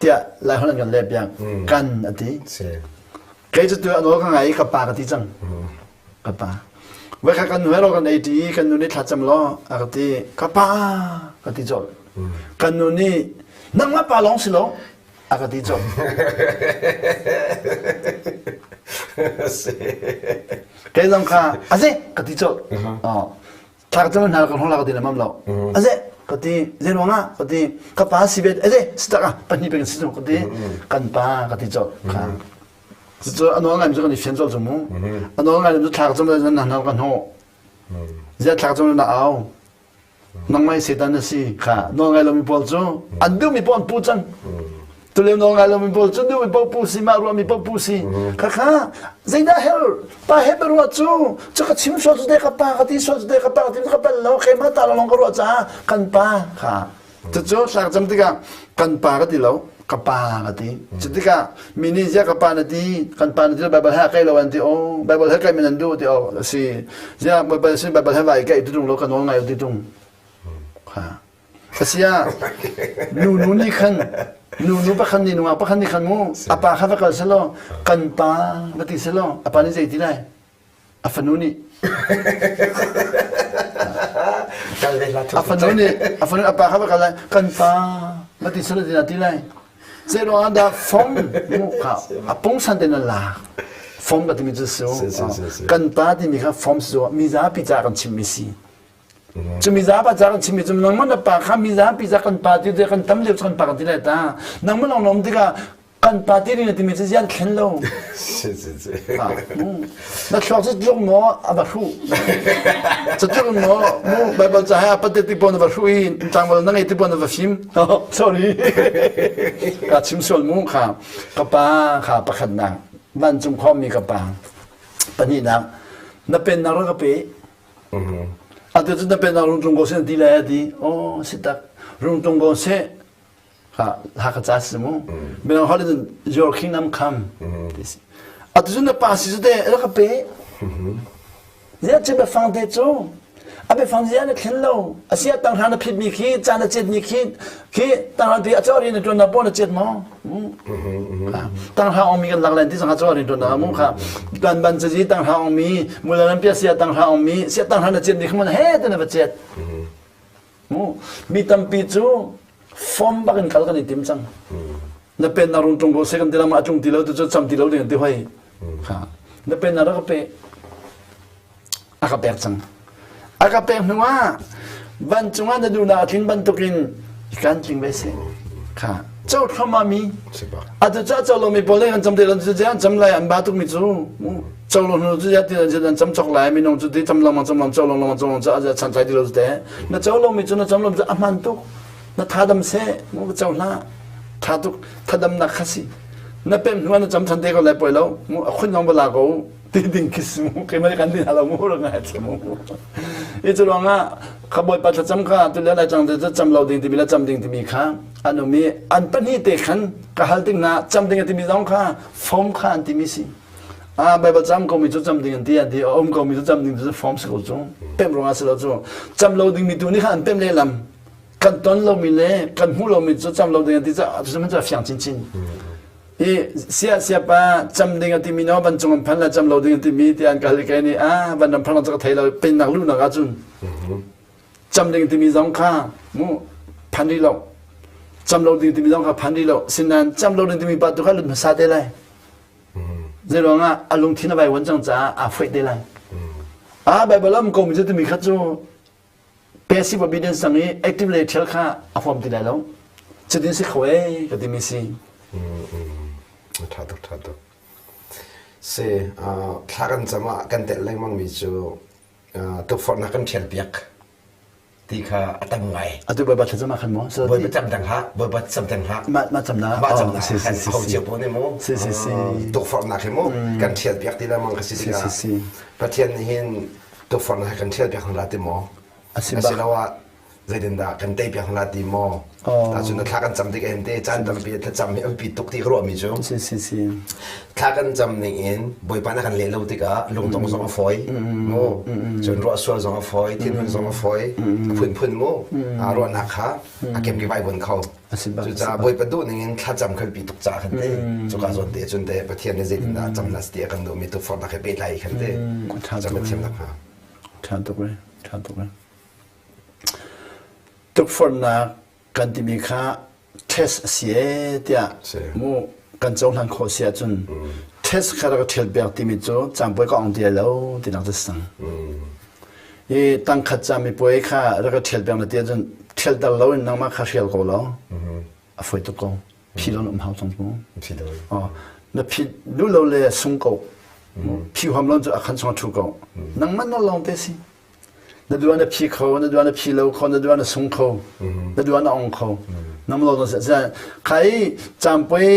tiah Laiholh an kan leh piak kan a ti. Kei cu tu a nawl ka ngai i ka pa ka ti cang. Ka pa. Voi kha kan nu he rawl kan ei ṭi i kan nu nih thlacam law a ka ti ka pa ka ti colh. Kan nu nih nangmah pa lawng si lo a ka ti colh. Kei zong kha aze ka ti colh. Thla ka cam hna ka hlong la ka ti lemam lo. Aze ka ti zei ruangah ka ti ka pa si bet aze sitak ah pahnih peng si ka ti kan pa ka ti colh kha. Cucu a nawl ngai mi cu kan i fian colh cu mu. A nawl ngai mi cu thla ka cam le nan hna ka hnawh. Zia thla ka cam le na au. Nangmah Satan na si kha nawl ngai lomi pawl cu an duhmi pawl an pu cang. Tulio nawl ngai lomi pawl cu duhmi paoh pu si mah ruahmi paoh pu si. Khakha zeidah hell pa he ruah cu cu ka chim sual cu te ka pa ka ti sual cu te ka pa ka ti ka pal lo keimah ta lawng ka ruah caah kan pa kha Cucu tlak cam tikah kan pa ka ti lo ka pa ka ti. Cu tikah mi nih ziah ka pa na ti kan pa na ti Bible he kai lo an ti oh Bible he kai men an duh ti oh a si ziah Bible sin Bible he vai kai ti tung lo ka nawl ngai ti tung. Ha. Asia nu nu nih khan nu nu pakhat nih nungak pakhat nih khan mu a pa kha va kal selaw kan pa va ti selaw a pa nih zei ti lai A fanu nih a fanu nih a fanu a pa kha va kal lai kan pa va ti sal ti lai zei ruang dah fom mu kha a pungsan te na lak fom ka timi cu su kan pa timi kha fom si mi zapi ca kan chimmi si cu mi zapa ca kan chimmi cu nangmah na pa kha mi zapi ca kan pa ti kan tam lio kan pa kan ti lai ta nangmah lawng nom tikah kan pa ti ring timi cu zian thlen lo na thluak cu tluk maw a va hruh cu tluk maw mu bible ca he a pate ti pon va hruh i tlangval na ngei ti pon va fim sorry ka chim sual mu kha ka pa kha pakhatnak vancung khuami ka pa pahnihnak na pennak ra ka pe Atu cu na pennak rung tlung ko sin ti lai a ti. Oh, si tak. Rung tung ko seh. Ha ha ka ca si mu. Minang holh in your kingdom come. Ti si. Atu cun na pa si cu te rak ka pe. Ziah cu biafang te cu a biafang ziah na thlen lo. A sia tanghra na phitmi khi ca na cetmi khi khi tanghra ti a caw rian na ṭuan na paw na cet maw? Tanghra ong mi kan lak len ti zong a caw rian ṭuan na mu kha. Tuan ban cazi tanghra ong mi mularam pia sia tanghra ong mi sia tanghra na cetmi kha mun he te na va cet. Mu mi tampi cu form bak in kal kan i tim cang. Na pen na rung tung ko se kan ti lam a tung ti lo tu cu cam ti lo ding an ti hoi. Kha na pen na rak ka pe a ka pek cang. A ka pek hnu ah vancung ah na duhnak a tlin bantukin kan tling ve se. Kha co thluahmah mi atu ca co lomi pawl kan cam te lo cu an cam lai an ba tuk mi cu co lo hnu cu ya ti an cam chok lai minung cu ti cam lengmang cam lengmang co lo lengmang co lengmang ca chan tlai ti lo cu te na co lomi cu na cam lo cu a hman tuk na thadam seh mu co hlah tha tuk thadamnak kha si na pem hnu na cam than te ko lai poi lo mu a khun zong bala ko ti ding khi si mu keimah kan din halo mu rak ngai thiam mu i cu ruangah kha bawipa thlacam kha tu le lai cang te cu cam lo ding timi le cam ding timi kha an um i an pahnih te khan ka hal ding na cam ding timi zong kha form kha an timi si ah Bible cam ko mi cu cam ding an ti an ti a um ko mi cu cam ding cu form si ko cu pem ruangah si lo cu cam lo ding mi tu nih kha an pem lehlam kan ton lomi le kan hmuh lomi cu cam lo ding an ti caah cu cu a fiang chinchin. Hi sia siapa cam ding a timi no vancung an phan la cam lo ding an timi ti an ka hal kai nih ah van ram phan cu ka thei lo pennak luhnak ahcun cam ding timi zong kha mu phan rih lo cam lo ding timi zong kha phan rih lo sinain cam lo ding timi pa tu kha lut hmasa te lai zei ruangah a lungthin a vai wan cang caah aa foih te lai ah Bible am ko mi cu timi kha cu passive obedience sang i active lei ṭhial kha a huam ti lai lo. Cutin si kho ee ka timi si.
Ṭha tuk, ṭha tuk. Si, thla kan cam ah kan telh lengmang mi cu tukforhnak kan ṭhial piak ti kha a tam ngai.
Atu Bawipa thlacam ah khan maw?
Bawipa cam dang hlah, Bawipa cam dang hlah.
Mah mah cam na.
Mah cam na. Si si si. Ho cio pawl nih mu.
Si si si.
Tukforhnak hi mu kan ṭhial piak ti lengmang ka si tikah.
Si si si.
Pathian nih hin tukforhnak hi kan ṭhial piak hna la ti maw? Asiloah zeitindah kan tei piak hna la ti maw? Tahcun na thla kan cam tik en te caan tampi thlacam hi a biapi tuk ti ka ruahmi cu.
Si si si.
Thla kan cam ning in Bawipa na kan leh lo tikah lungdong zong a fawi mu. Cun ruah sual zong a fawi, thinhun zong a fawi, a phunphun mu. Ruahnak kha a kemkip ai vun kho. Cucaah Bawipa duh ning in thlacam kan pi tuk caah khan te cuka zawn te cun te Pathian nih zeitindah cam na ti a kan duhmi tukforhnak he pehtlai khan te cam na thiam nakhnga.
Ṭha tuk e, ṭha tuk e. Tukforhnak kan timi kha test a si e tiah mu kan cohlan khawh si ahcun test kha rak ṭhial piak timi cu cangpuai ka ong ti lo tinak cu sang. I tangkhat ca mipuai kha rak ka ṭhial piak na ti ahcun ṭhialter lo in nangmah kha hrial ko law a fawi tuk ko. Phi lo na um hau cang mu.
Phi lo.
Oh, na phi duh lo le sung ko. Phi huam lo cu a khan chung a ṭhu ko. Nangmah nawl lawng te si. Na duh na phi kho, na duh na phi lo kho, na duh na sung kho, na duh na ong kho. Nam lo na kha i campui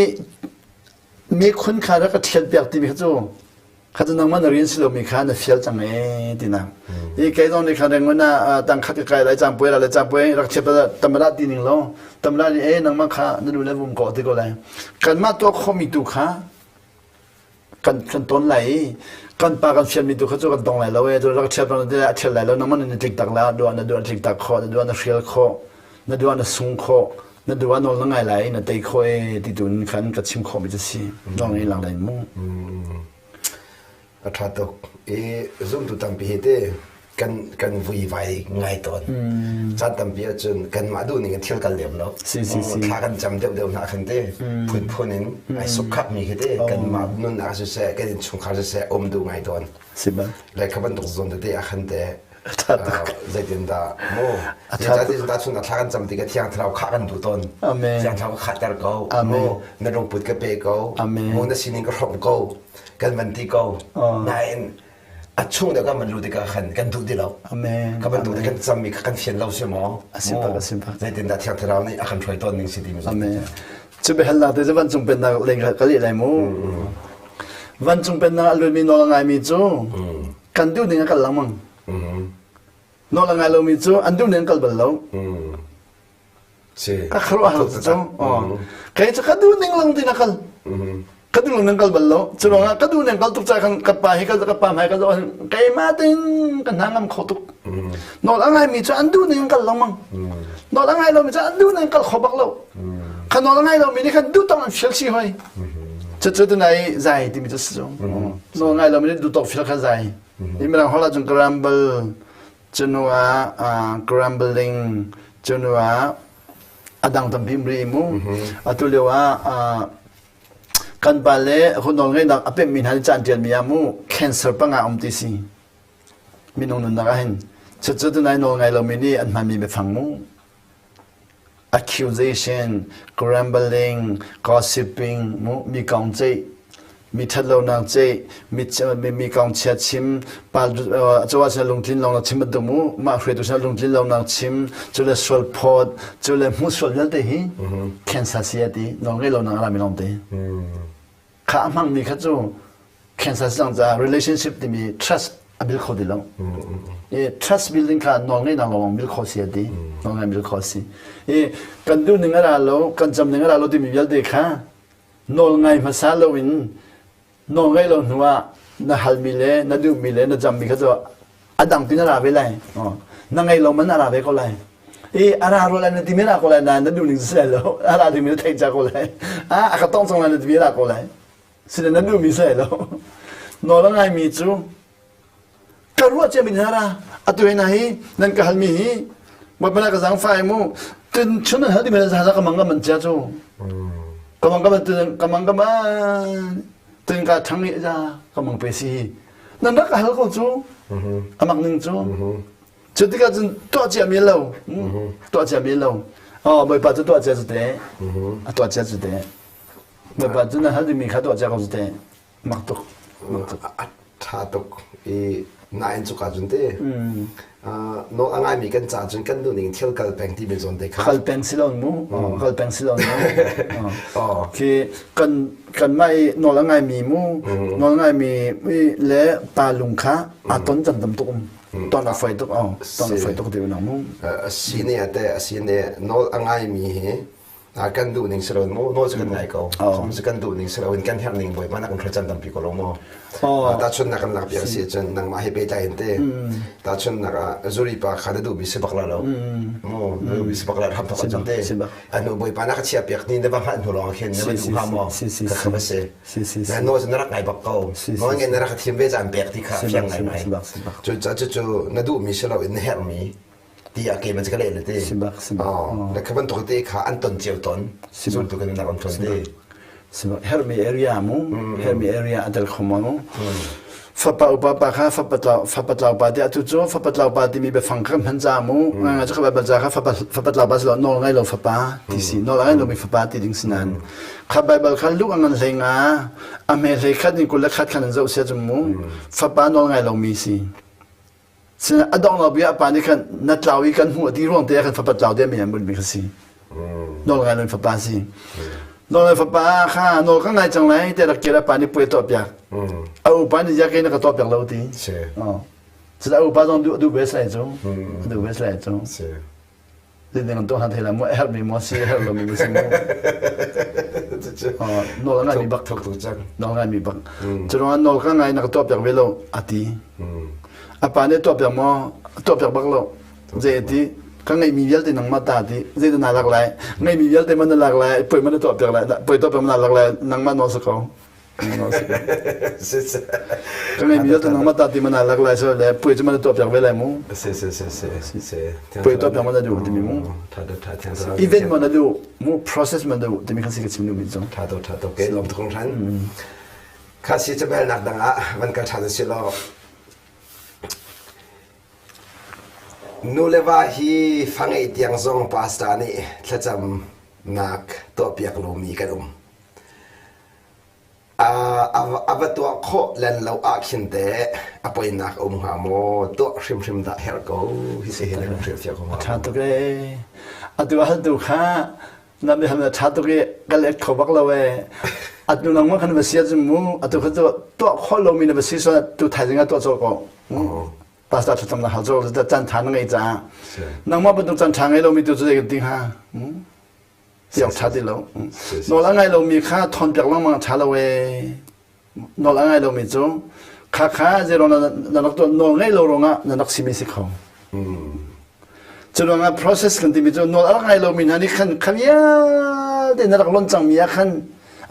mikhun kha rak ka ṭhial piak timi kha cu kha cu nangmah na rian si lomi kha na fial cang ee tinak i kei zong nih kha rengon ah tangkhat ka kai lai cangpuai la le cangpuai rak chiat tamla ti ning lo tamla nih ee nangmah kha na nu le vum ko ti ko lai kanmah tuah khomi tu kha kan kan ton lai i kan pa kan fialmi tu kha cu kan tong lai lo ee cu rak chiat bang a thial lai lo nangmah na tlik tak la duah na duah tlik tak kho na duah na hrial kho na duah na sung kho na duh ah nawl na ngai lai na tei khawh e ti tu in khan ka chim khawh mi cu si dong i lang lai mu
a tha tuk i zumtu tampi hi te kan kan vui vai ngai tawn caan tampi ahcun kanmah duh ning in thil kal lem lo
si si si
thla kan cam deuh deuh hna khan te phunphun in ai sukkhap mi khi te kanmah nunnak siseh kan innchungkhar siseh um duh ngai tawn
si ba
le kha bantuk zawn tete ah khan te zeitindah mu zeicahtiah thla kan cam tikah thiang thlarau khah kan duh tawn thiang thlarau ka khahter ko mu na lungput ka pe ko mu na sining ka hrawmh ko kan van ti ko nain a chung deuh kan van luh tikah khan kan duh ti lo ka bantuk te kan cammi kha kan fian lo si maw zeitindah thiang thlarau nih a kan hruai tawn ning si ti
Amen cu biahalnak te cu vancung pennak leng ka leh lai mu vancung pennak a lutmi nawl a ngaimi cu kan duh ning a kal lengmang. Nawl a ngai lomi cu an duh ning an kal bal lo. Ka khuaruah har cu. Kei cu ka duh ning lang tin a kal. Ka duh ning kal bal lo. Cu ruangah ka duh ning kal tuk ca khan ka pa hi ka pa hmai ka zoh keimah tin ka hna ngam kho tuk. Nawl a ngaimi cu an duh ning kal lengmang. Nawl a ngai lomi cu an duh ning kal kho bak lo. Kha nawl a ngai lomi nih khan duh tong an fial si hoi. Cucu tunai zai timi cu si cu. Nawl ngai lomi nih duh tawk fial kha zai. Hi mirang holh ahcun grumble, cunu ah grumbling, cunu ah a dang tampi um rih mu. Atu lio ah kan pa le hun nawl ngeihnak a pemmi hna nih caan ṭialmi ah mu cancer panga um ti si. Minung nunnak ah hin cucu tunai nawl ngai lomi nih an hmanmi biafang mu. Accusation, grumbling, gossiping, mu mi kong ceih, mi ṭhatlonak ceih, mi mi kong chia chim, pa cawa sin lungtlin lonak chim bantuk mu, mah hruaitu sin lungtlin lonak chim, cu le sual phawt, cu le hmuh sual vialte hi cancer si a ti, nawl ngei lonak a rami lawng te. Kha a hmangmi kha cu cancer si cang caah relationship timi trust a build kho ti lo. I trust building kha nawl ngeihnak lawng build kho si a ti. Nawl ngeih build kho si. I kan duh ning a ra lo, kan cam ning a ra lo timi vialte kha nawl ngai hmasa lo in nawl ngeih lo hnu ah na halmi le na duhmi le na cammi kha cu a dang tin a ra ve lai. Na ngei lo man a ra ve ko lai. I a ra ro lai na timi ra ko lai na na duh ning si lai lo. A ra dingmi na theih ca ko lai. A ka tong cang lai na timi ra ko lai. Sile na duhmi si lai lo. Nawl a ngaimi cu ka ruah cia mi hna ra atu hi na hi nan ka halmi hi Bawipa ka zaangfah mu tun chun nan hal dimi na ka mang ka man cia cu ka mang ka man tun ka mang ka man tun ka thang i za ka mang pe si hi nan rak hal ko cu a mak ning cu cu tikah cun tuah cia mi lo tuah cia mi lo oh Bawipa cu tuah cia cu te a tuah cia cu te Bawipa cu nan hal dingmi kha tuah cia ko cu te
mak tuk a ṭha tuk i nain cuka cun te nawl a ngaimi kan ca cun kan duh ning thil kal peng timi zawn te kha
kal peng si lo mu kal peng si lo mu khi kan kan mah i nawl a ngaimi mu nawl ngaimi le pa lung kha a ton chan tam tuk um ton a foi tuk ton a foi tuk ti unang mu
si ne ate si ne nawl a ngaimi hi kan duh ning si lo mu nawl cu kan ngai ko cu kan duh ning si lo in kan herh ning bawipa na kan hre tampi ko lo mu tahchunnak kan lak piak si cun nangmah he pehtlai in te tahchunnak ah zuri pa kha na duh mi si bak la lo mu na duh mi si bak la ram thok cun te anu bawipa na ka chia piak ni na va hngalh hnu lawng khin na va duh hnga maw ka kha va si na nawl cu na rak ngai bak ko nawl ngai na rak thim ve caan pek ti kha fiang ngai ngai cu cu na duh mi si lo in na herh mi ti a ke man ka le le te
sibak sibak
oh le kha bantuk te kha an ton cio ton zul tu kan nak an ton te
sibak hermi area mu hermi area adal khomo mu fapa upa pa kha fapa tlau fapa tlau pa te atu cu fapa tlau pa timi biafang kha hman ca mu nga cu kha baibal ca kha fapa fapa tlau pa si lo nawl ngai lo fapa ti si nawl ngai lo mi fapa ti ding si nan kha baibal kha luk angan hlei nga a hme hlei khat ni kul le khat khan an zoh sia cu mu fapa nawl ngai lo mi si A dong lo bia a pa nih khan na tlau i kan hmuh ti ruang te ah khan fapa tlau te mi an bunmi kha si. Nawl ngai lo fapa si. Nawl ngai fapa kha nawl ka ngai cang lai te rak kir a pa nih puai tuah piak. A upa nih ya ke na ka tuah piak lo ti. Cun a upa zong duh duh ve sai cu. Duh ve sai cu. Zeitin kan tuah hna thei la mu a herhmi maw si a herh lomi maw si mu. Nawl a ngaimi bak. Nawl ngaimi bak. Cu ruangah nawl ka ngai na ka tuah piak ve lo a ti. A pa nih tuah piak maw? Tuah piak bak lo. Zei a ti? Ka ngeihmi vialte nangmah ta ti. Zeidah naa lak lai? Ngeihmi vialte man na lak lai, puai man na tuah piak lai, puai tuah piak man na lak lai, nangmah nawl si ko. Ka ngeihmi vialte nangmah ta ti mana lak lai so le puai cu mana tuah piak ve lai mu.
Si si si si si.
Puai tuah piak mana duh timi mu. Event mana duh mu process mana duh timi kha si ka chim duhmi cu.
Tha to tha to ke lom thong than. Kha si cu bel nak dang ah van kal than si lo. Nu le va hi fa ngeih tiang zong pastor nih thlacam nak tuah piak lomi kan um. A va tuah khawh len lo ah khin teh a poinak a um hnga maw? Tuah hrimhrim dah herh ko hi si hi na kan hrilhfiah ko hnga
A ṭha tuk ee. Atu a haltu kha na biahal na ṭha tuk i ka let kho bak lo ee. Atu nangmah khan va si ahcun mu atu kha cu tuah khawh lomi na va si sual tu thaizing ah tuah colh ko. Pastor thlacam na hal cu caan ṭha na ngei caah nangmah bantuk caan ṭha ngei lomi tu cu zei kan ti hnga? Ti awk ṭha ti lo. Nawl a ngai lomi kha thawnpiak lengmang a ṭha lo ee. Nawl a ngai lomi cu kha kha zeiruang na rak tuah nawl ngeih lo ruangah na rak simi si kho. Cu ruangah process kan timi cu nawl a rak ngai lomi hna nih khan kha vialte na rak lon cangmi ah khan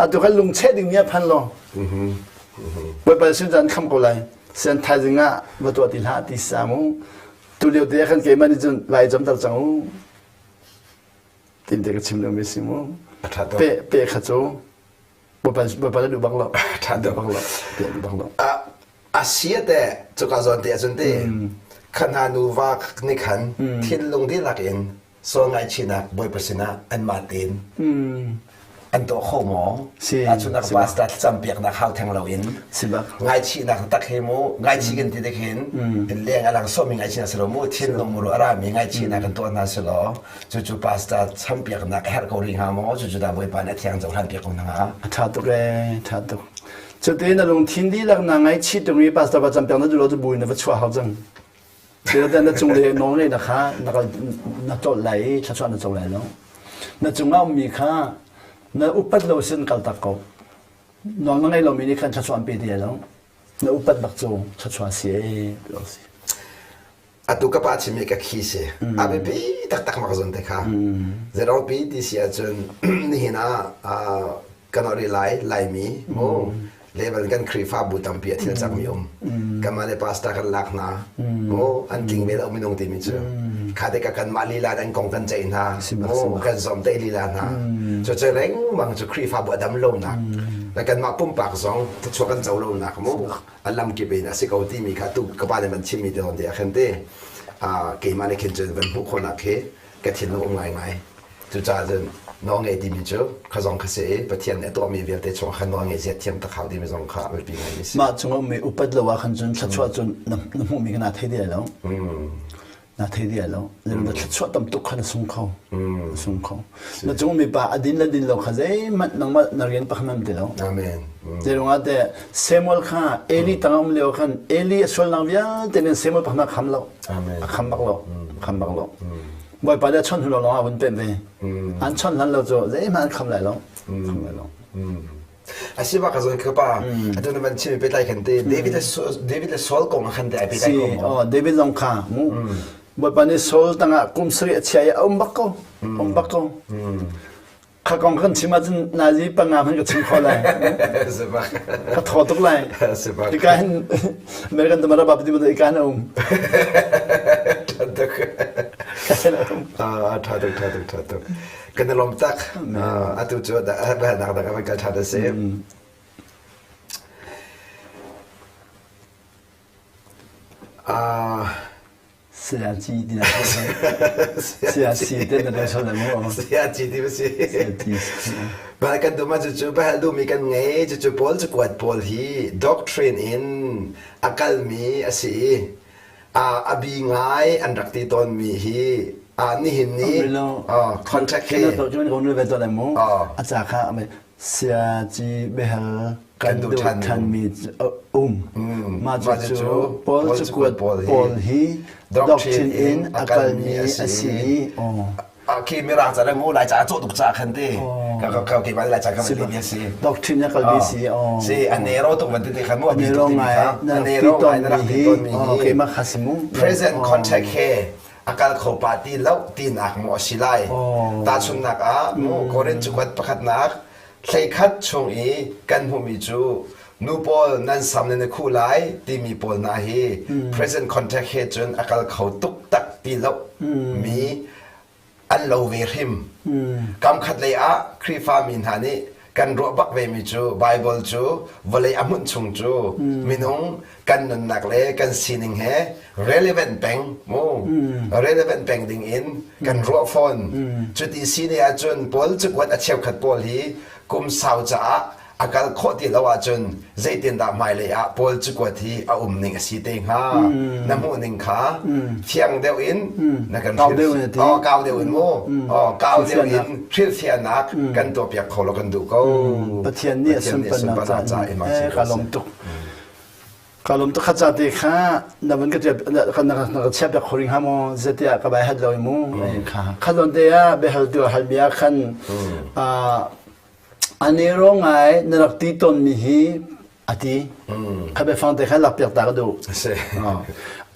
atu khan lungcheh dingmi ah phan law Bawipa sin an kham ko lai. Sian thaizing ah va tuah ti hlah ti sa mu. Tu lio te ah khan keimah nih cun vai camter cang u. Tin te ka chim liomi si mu. Pe pe kha cu Bawipa Bawipa na duh bak lo.
Ṭha
duh bak lo. Pe duh bak lo.
A sia te cuka zawn te ahcun te kha hna nuva nih khan thinlung dihlak in sual ngaihchihnak Bawipa sinah anmah tein an tuah kho maw? Ahcun a pastor thlacampiaknak hau theng loin ngaihchihnak tak he mu ngaihchih kan ti tik hin leng a lang sawhmi ngaihchihnak si lo mu thinlung muru a rami ngaihchihnak kan tuah hna si law cucu pastor champiaknak a herh ko rih hnga maw cucu dah Bawipa nih a thiang cohlan piak ko hna hnga
a ṭha tuk ee ṭha tuk cuti na lungthin dihlak na ngaihchih tung i pastor va campiak na duh lo cu buin na va chuah hau cang Zeidah na cung le nawl ngeihnak kha na tlolh lai i thluachuah na co lai lo. Na cungah ummi kha na upat lo sin kaltak ko. Nawl na ngei lomi nih khan thluachuah an pe ti lai lo. Na upat bak cu thluachuah si ee ti si.
Atu ka pa chimmi ka khi si. A biapi taktak mak zon te kha. Zeropi ti si ahcun nihin ah kan ori lai laimi mu level kan Khrihfabu tampi a thil cangmi um kanmah le pastor kan lak hna mu an tling ve lo minung timi cu kha te ka kanmah lila an kong kan ceih hna mu kan zom te lila hna cu cu lengmang cu Khrihfabu a dam lonak le kanmah pumpak zong thuchuak kan co lonak mu a lam kip in a si ko timi kha tu ka pa nih van chimmi te hon te a khan te keimah nih khin cun van hmuh khawhnak khi ka thinlung um ngaingai Cucaah cun nawlngei timi cu kha zong kha si i Pathian nih a tuahmi vialte chungah khan nawlngei zia thiam tak hau timi zong kha a biapi ngaimi si.
Mah cungah ummi upat lo ah khan cun thluachuah cun na hmuhmi kha naa thei ti lai lo. Naa thei ti lai lo. Na thluachuah tam tuk kha na sung kho. Na sung kho. Na cung ummi pa a din le din lo kha zeihmanh nangmah na rian pakhat hmanh ti lo.
Amen.
Zeiruangah teh Samuel kha Eli tangah um lio khan Eli a sualnak vialte nin Samuel pakhat a kham lo. A kham bak lo. A kham bak lo. Bawipa nih a chawnh hnu lawng ah vun pemh ve. An chawnh hlan lo cu zeihmanh an kham lai lo. Kham lai lo.
A si bak ka zon ka pa. Atu na van chim petlai khan te David le David le Saul kong khan te ai petlai ko
mo. Oh David zong kha mu. Bawipa nih Saul tangah kum sarih a chia i a um bak ko. Um bak ko. Kha kong kan chim ahcun nazi panga hmanh ka chim kho lai. Ka thaw tuk lai. Ika hin American tamara ba pati ika hin a um.
Tha tuk. Tha tuk, tha tuk, tha tuk. Kan i lawm tak. Atu cu nak nak kan kal tha da si. Ah
Sayaci ti na Sayaci te na sol le mu.
Sayaci ti si. Ba kan duma cu cu ba hal duhmi kan ngei cu cu pawl cu kuat pawl hi doctrine in a kalmi a si i a bi ngai an rak ti tawnmi hi a nihin ni contract
hi a ca kha Siaci biahal kan duh thanmi um. Mah cucu Paul cakuat pawl hi doctrine in a kalmi a si i
Khi mirang ca le mu lai ca cawh tuk ca khan te ka ka ka ke lai ca ka van ti si
doctrine a kalmi si
si a nero tuk van ti te khan mu
a nero ngai
a nero ngai na rak ti ton mi hi
keimah kha si mu
present contact he a kal kho pa ti lo tinak maw a si lai tahchunhnak ah mu Korin cakuat pakhatnak 11 chung i kan hmuhmi cu nu pawl nan sam nan i khuh lai timi pawl hna hi present contact he cun a kal kho tuk tak ti lo mi an lo ve hrim. Kam khat lei ah Khrihfami hna nih kan ruah bak vemi cu Bible cu vawlei a hmunh chung cu minung kan nunnak le kan sining he relevant peng mu relevant peng ding in kan ruah fawn. Cuti si ne ahcun Paul cakuat a cheukhat pawl hi kum sau caah a kal khawh ti lo ahcun zeitindah hmailei ah Paul cakuat hi a um ning a si te hnga na hmuh ning kha fiang deuh in na kan
kau deuh in
oh kau deuh in mu oh kau deuh in hrilhfiahnak kan tuahpiak kho lo kan duh ko
Pathian nih a sunparnak ca in ka lawm tuk. Ka lawm tuk kha ca te kha na vun ka ka na ka chia piak kho ring ha maw zetiah ka bai hat lo mu kha kha zawn te ah biahal tu hal mi ah khan ani ro ngai na rak ti ton mi hi a ti kha biafang te kha lak piak ta ka duh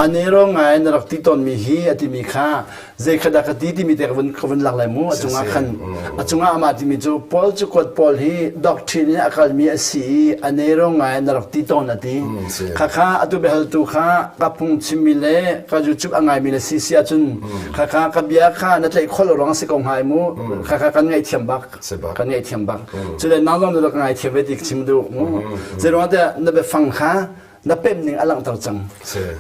ani ro ngai na rak ti ton mi hi a ti mi kha zei kha dah ka ti timi te ka vun ka vun lak lai mu a cungah khan a cungah amah timi cu Paul cu kuat Paul hi doctrine in a kalmi a si i a nero ngai na rak ti tawn a ti kha kha atu biahaltu kha ka phung chimmi le ka YouTube a ngaimi le si si ahcun kha kha ka bia kha na tlaih khawh lo ruang si ko hnga mu kha kha kan ngaihthiam bak kan ngaihthiam bak cu le nang zong na rak ngaithiam ve ti chim duh mu zei tiah na biafang kha na pemh ning a langhter cang.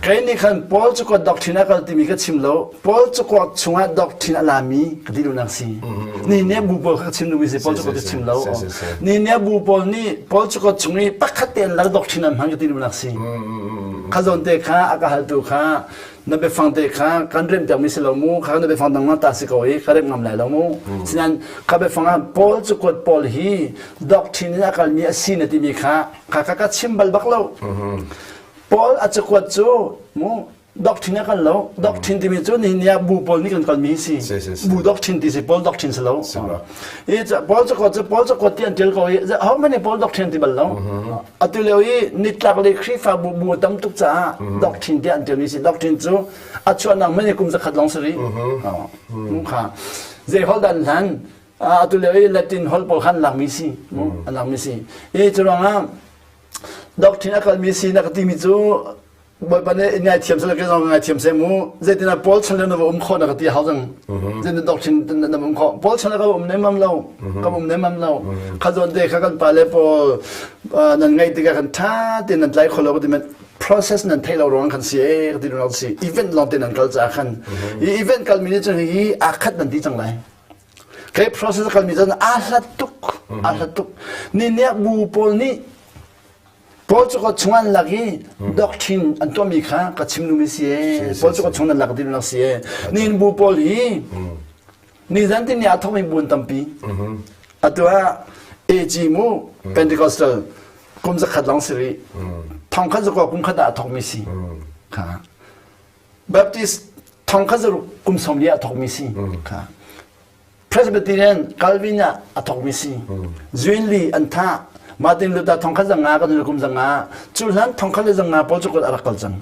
Kei nih khan Paul cakuat doctrine a kal timi ka chim lo. Paul cakuat chungah doctrine a lami ka ti duhnak si. Ni ne bu pawl kha ka chim duhmi si Paul cakuat ka chim lo. Ni ne bu pawl nih Paul cakuat chung i pakhat tein lak doctrine an hman ka ti duhnak si. Kha zawn te kha a ka haltu kha na biafang te kha kan remh piakmi si lo mu kha na biafang dang ta si ko i ka remh ngam lai lo mu sinain kha biafang ah Paul cakuat Paul hi doctrine in a kalmi a si na timi kha Kha ka ka chim bal bak lo. Paul a cakuat cu mu doctrine a kan lo. Doctrine timi cu nihin ni ah bu pawl nih kan kalmi si. Bu doctrine ti si Paul doctrine si lo. I Paul cakuat cu Paul cakuat ti an tial ko i ho many Paul doctrine ti bal lo. Atu lio i nitlak le Khrihfa bu bu tam tuk caah doctrine ti an tialmi si. Doctrine cu a chuahnak many kum zakhat lawng si rih. Kha zei hol dan hlan atu lio i Latin holh pawl khan lakmi si an lakmi si i cu ruangah doctrine a kalmi si na ka timi cu Bawipa nih ngaithiam seh ke zong ngaithiam seh mu zeitinah Paul chan le na va um khawh na ka ti hau cang zeitin doctrine na um khawh Paul chan ka um nemam lo ka um nemam lo kha zawn te kha kan pa le pawl nan ngaih tikah kan tha te nan tlai kho lo ka ti process nan theih lo ruang kan si e ka ti lo si event lawng te nan kal caah khan i event kalmi nih cun hi aa khat nan ti cang lai Kai process a kalmi cun aa hlat tuk aa hlat tuk ni nih bu pawl nih Paul cu ka chung an lak i doctrine an tuahmi kha ka chim duhmi si e Paul cu ka chung an lak ti lak si e nin bu pawl hi ni zan tin ni a thokmi bu an tampi atu ah AG mu Pentecostal kum zakhat lawng si rih thong khat zakua kum khat ah a thokmi si kha Baptist thong khat zaruk kum som li ah thokmi si. Kha. Presbyterian Calvin ah a thokmi si. Zwingli an thah. Martin Luther thong khat zanga kan kum zanga. Cu hlan thong khat le zanga pawl cu a rak kal cang.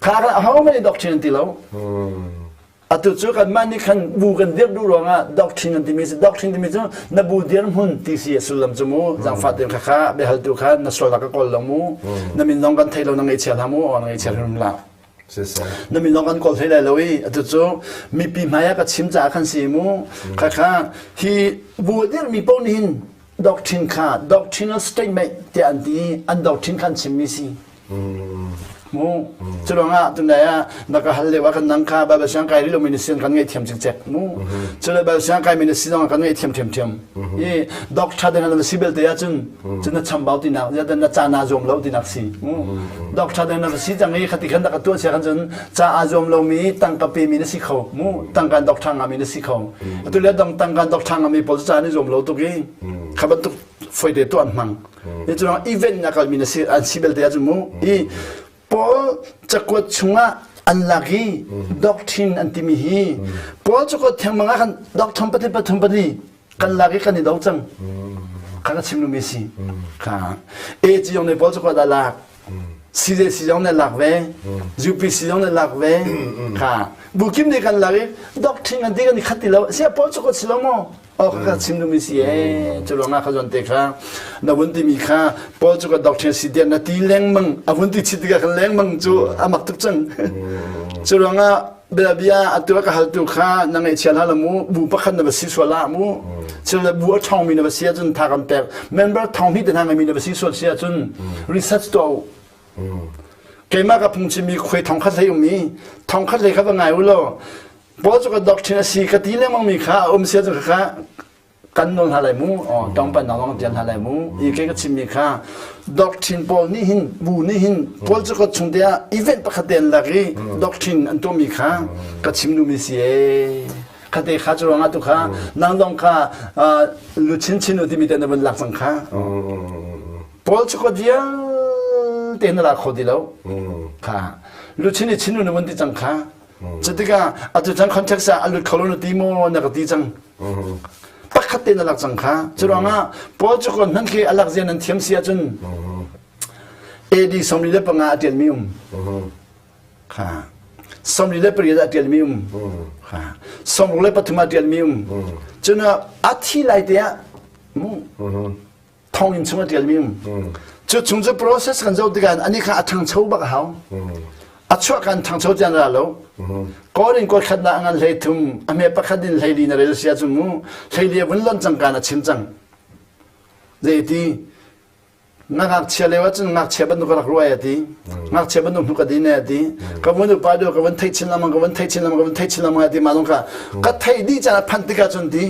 Kha ho many doctrine an ti lo. Atu cu kanmah nih khan bu kan dirh duh ruangah doctrine an timi si doctrine timi cu na bu dirhmun ti si a sullam cu mu zaangfah tein khakha biahaltu kha na sualnak ka kawl lo mu na min zong kan thei lo na ngaihchia hlah mu na ngaihchia hrim hlah na min zong kan kawl hlei lai lo i atu cu mipi hmai ah ka chim caah khan si mu khakha hi bu a dirhmi paoh nih hin doctrine kha doctrinal statement tiah an ti an doctrine kha an chimmi si Mu cu ruangah tunai ah na ka hal lio ah kan nang kha Bible siang kai rih lomi na si kan ngaihthiam cikcek mu cu le Bible siang kai mi na si zong kan ngaihthiam ṭhiamṭhiam i doctor ding na si belte ahcun cu na chambau tinak ya na ca naa zuam lo tinak si mu doctor ding na si cang i khati khan na ka tuah sia khan cun ca aa zuam lomi tangka pe mi na si kho mu tangka doctor ngami na si kho atu le dong tangka doctor ngami pawl cu ca an i zuam lo tuk i kha bantuk foite tuah an hmang Hi cu event na kalmi na si an si belte ahcun mu i Paul cakuat chungah an lak i doctrine an timi hi Paul cakuat thengmang ah khan doctrine pati pathum pali kan lak i kan i do cang kha ka chim lumi si kha A ci yong ne Paul cakuat a lak CJC zong ne lak ve UPC zong ne lak ve kha bu kim nih kan lak i doctrine an ti kan i khat ti lo sia Paul cakuat si lo maw Oh ka chim duhmi si ee cu ruangah ka zawn te kha na vun timi kha Paul cu ka doctrine si tiah na ti lengmang a vun ti chit tikah kan lengmang cu a mak tuk cang cu ruangah bia bia atu ka haltu kha na ngaihchia hlah la mu bu pakhat na va si sual ah mu cun le bu a ṭhawngmi na va si ahcun tha kan pek member thong hnih te hna ngeimi na va si sual si ahcun research tuah u keimah ka phungchimmi khuai thong khat hlei um i thong khat hlei kha va ngai u law Paul cu ka doctrine a si ka ti lengmang mi kha a um sia cu kha kan nawl hna lai mu tong pan dong tial hna lai mu i ke ka chim mi kha doctrine pawl nih hin bu nih hin Paul cu ka chung te ah event pakhat te an lak i doctrine an tuah mi kha ka chim nu mi si e khate kha cu ruangah tu kha nang dong kha lu chin chin u timi te na vun lak cang kha Paul cu ka vialte. te na la kho ti lo. Kha luchin i chinu na mun ti cang kha. Cutikah atu cang context ah a lut kho lo na ti maw na ka ti cang. Pakhat te na lak cang kha. Curuangah Paul cu kon hman khi a lak zia nan thiam si ahcun AD 45 a ṭialmi um. Kha 48 a ṭialmi um. Kha 63 a ṭialmi um. Cun a thi lai te ah mu thonginn chung a ṭialmi um. Cu chung cu process kan zoh tikah ani kha a ṭhangcho bak a hau. A chuah kan ṭhangcho tiang ra lo. Kawl in kawl khatnak a ngan hlei thum, a hme pakhat in hlei li na rel sia cu mu, hlei li a vun lon cang kan a chim cang. Zeiti Na ngakchia lio ahcun ngakchia bantuk ka rak ruai a ti. Ngakchia bantuk hnu ka din a ti. Ka vun upa deuh ka vun theih chin lengmang ka vun theih chin lengmang ka vun theih chin lengmang a ti mah lung kha ka theih dih caan a phanh tikah cun ti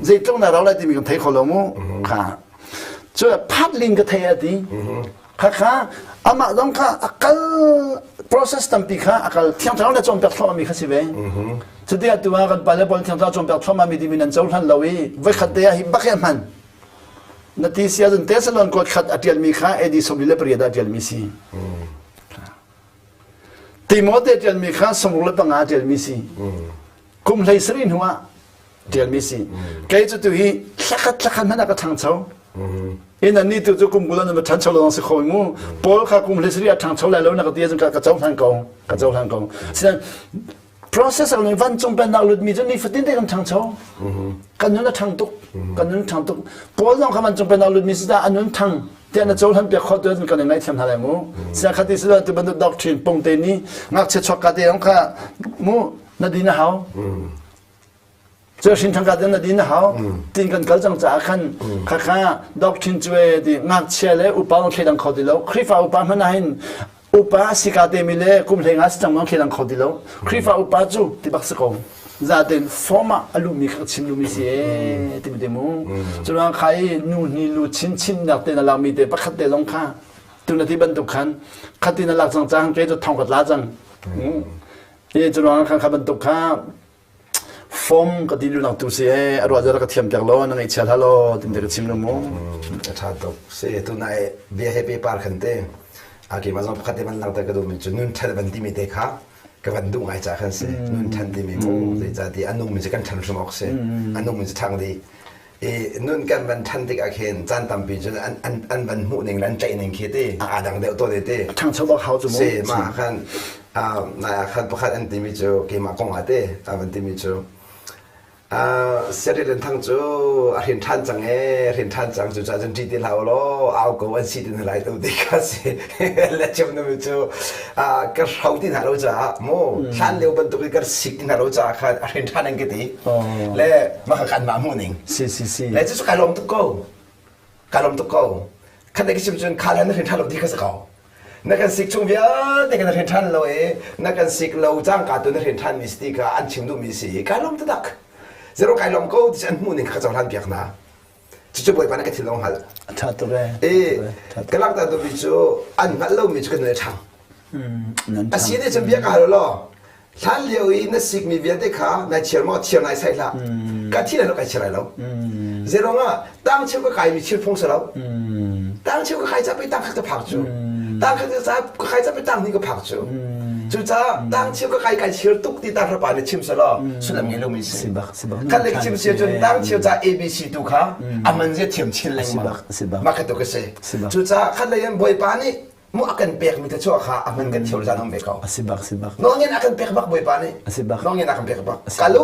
zeitluk na rau lai timi kan thei kho lo mu kha cu phat lin ka thei a ti kha kha amah zong kha a kal process tampi kha a kal thiang thlarau le cawnpiak thluahmah mi kha si ve cuti ah tu ah kan pale pawl thiang thlarau cawnpiak thluahmah mi timi nan cohlan lo i voikhat te ah hi bak hi a hman Na ti si ahcun Thessalon kuat khat a ṭialmi kha AD 48 ah ṭialmi si. Timote ṭialmi kha 65 ah ṭialmi si. Kum hlei sarih hnu ah ṭialmi si. Kei cu tu hi thlakhat thlakhat hmanh ah ka ṭhangcho. In an ni tu cu kum kul an va ṭhancho lo si kho mu. Paul kha kum hlei sarih ah ṭhangcho lai lo na ka ti ahcun ka cohlan ko. Ka cohlan ko. Sinain process a vancung pennak lutmi cu nifatin te kan ṭhangcho kan nun a ṭhang tuk kan nun ṭhang tuk Paul zong kha vancung pennak lutmi si a nun ṭhang tiah na cohlan piak khawh tu kan in ngaihthiam hna lai mu sia khati si tu bantuk doctrine pung te ni ngakchia chuak ka te zong kha mu na din a hau Cu hrin thangka te na din a hau. Tin kan kal cang caah khan khakha doctrine cu e ti ngakchia le upa zong thleidang kho ti lo. Khrihfa upa hmanh ah hin upa si ka te mi le kum hlei nga si cang zong thleidang kho ti lo. Khrihfa upa cu ti bak si ko. Zaten form ah a luhmi kha ka chim lumi si e ti te mu. Cu ruang kha i nu hni lu chin chin nak te na lak mi te pakhat te zong kha tu na ti bantuk khan khatin na lak cang cang ke cu thong ka tla cang. E cu ruang khan kha bantuk kha Fom ka ti lunak tu si ee a ruah zara ka thiam piak law na ngaihchia hlah law tin te ka chim lo mu.
A ṭha tuk. Si tu nai bia he pe par khan te a keimah zong pakhat te van langhter ka duhmi cu nun ṭhan van timi te kha ka van duh ngai ca khan si. Nun ṭhan timi mu zeicahti a nungmi cu kan ṭhan hrim awk si. A nungmi cu ṭhang dih. I nun kan van ṭhan tik ah khin caan tampi cun an an an van hmuh ning le an tlaih ning khi ti aa dang deuh tawn i ti.
Ṭhangcho bak hau cu mu.
Si mah khan nai ah khan pakhat an timi cu keimah kong ah te a van timi cu Siari Lian Thang cu a hrin ṭhan cang ee hrin ṭhan cang cu cun ṭih ti hlah law au ko an si ti hna lai tu ti kha si le chim numi cu ka hro ti hna lo caah mu hlan lio bantuk i ka sik ti hna lo caah khan a hrin ṭhan an ka ti le mah kha kanmah hmuh ning
si si si
le cu kai lawm tuk ko kai lawm tuk ko khat le ka chim cun kha le na hrin ṭhan lo ti kha si ko na kan sik chung vialte kan hrin ṭhan lo i na kan sik lo cangka tu na hrin ṭhan mi si ti kha an chim duhmi si i kai lawm taktak zero kai lawm ko ti an hmuh ning kha ka cohlan piak hna cucu bawipa nih ka thinlung hngalh
a ṭha tuk
ee ka langhter duhmi cu an hngalh lomi cu kan nun a ṭhang a si nih cun bia ka hal law Hlan lio i na sikmi vialte kha nai chir maw chir nai sai hlah. Ka thi lai lo kai chir lai lo. Zeirong ah tang cheu ka kaimi thil phung si lo. Tang cheu ka kai ca pei tang khat ka phak cu. Tang khat ka ka kai ca pei tang hnih ka phak cu. Cucaah tang cheu ka kai kai chir tuk ti tang hrapa nih chim selaw sullam ngei lomi si. Khat le chim si cun tang cheu ca ABC tu kha aman zia thiam chin lengmang. Mah kha tu ka si. Cucaah khat lei in Bawipa nih mu a kan pekmi te chuah kha a hman kan thiam zan hong ve ko
a si bak si bak
nongin a kan pek bak bawipa nih
a si bak
nongin a kan pek bak kalu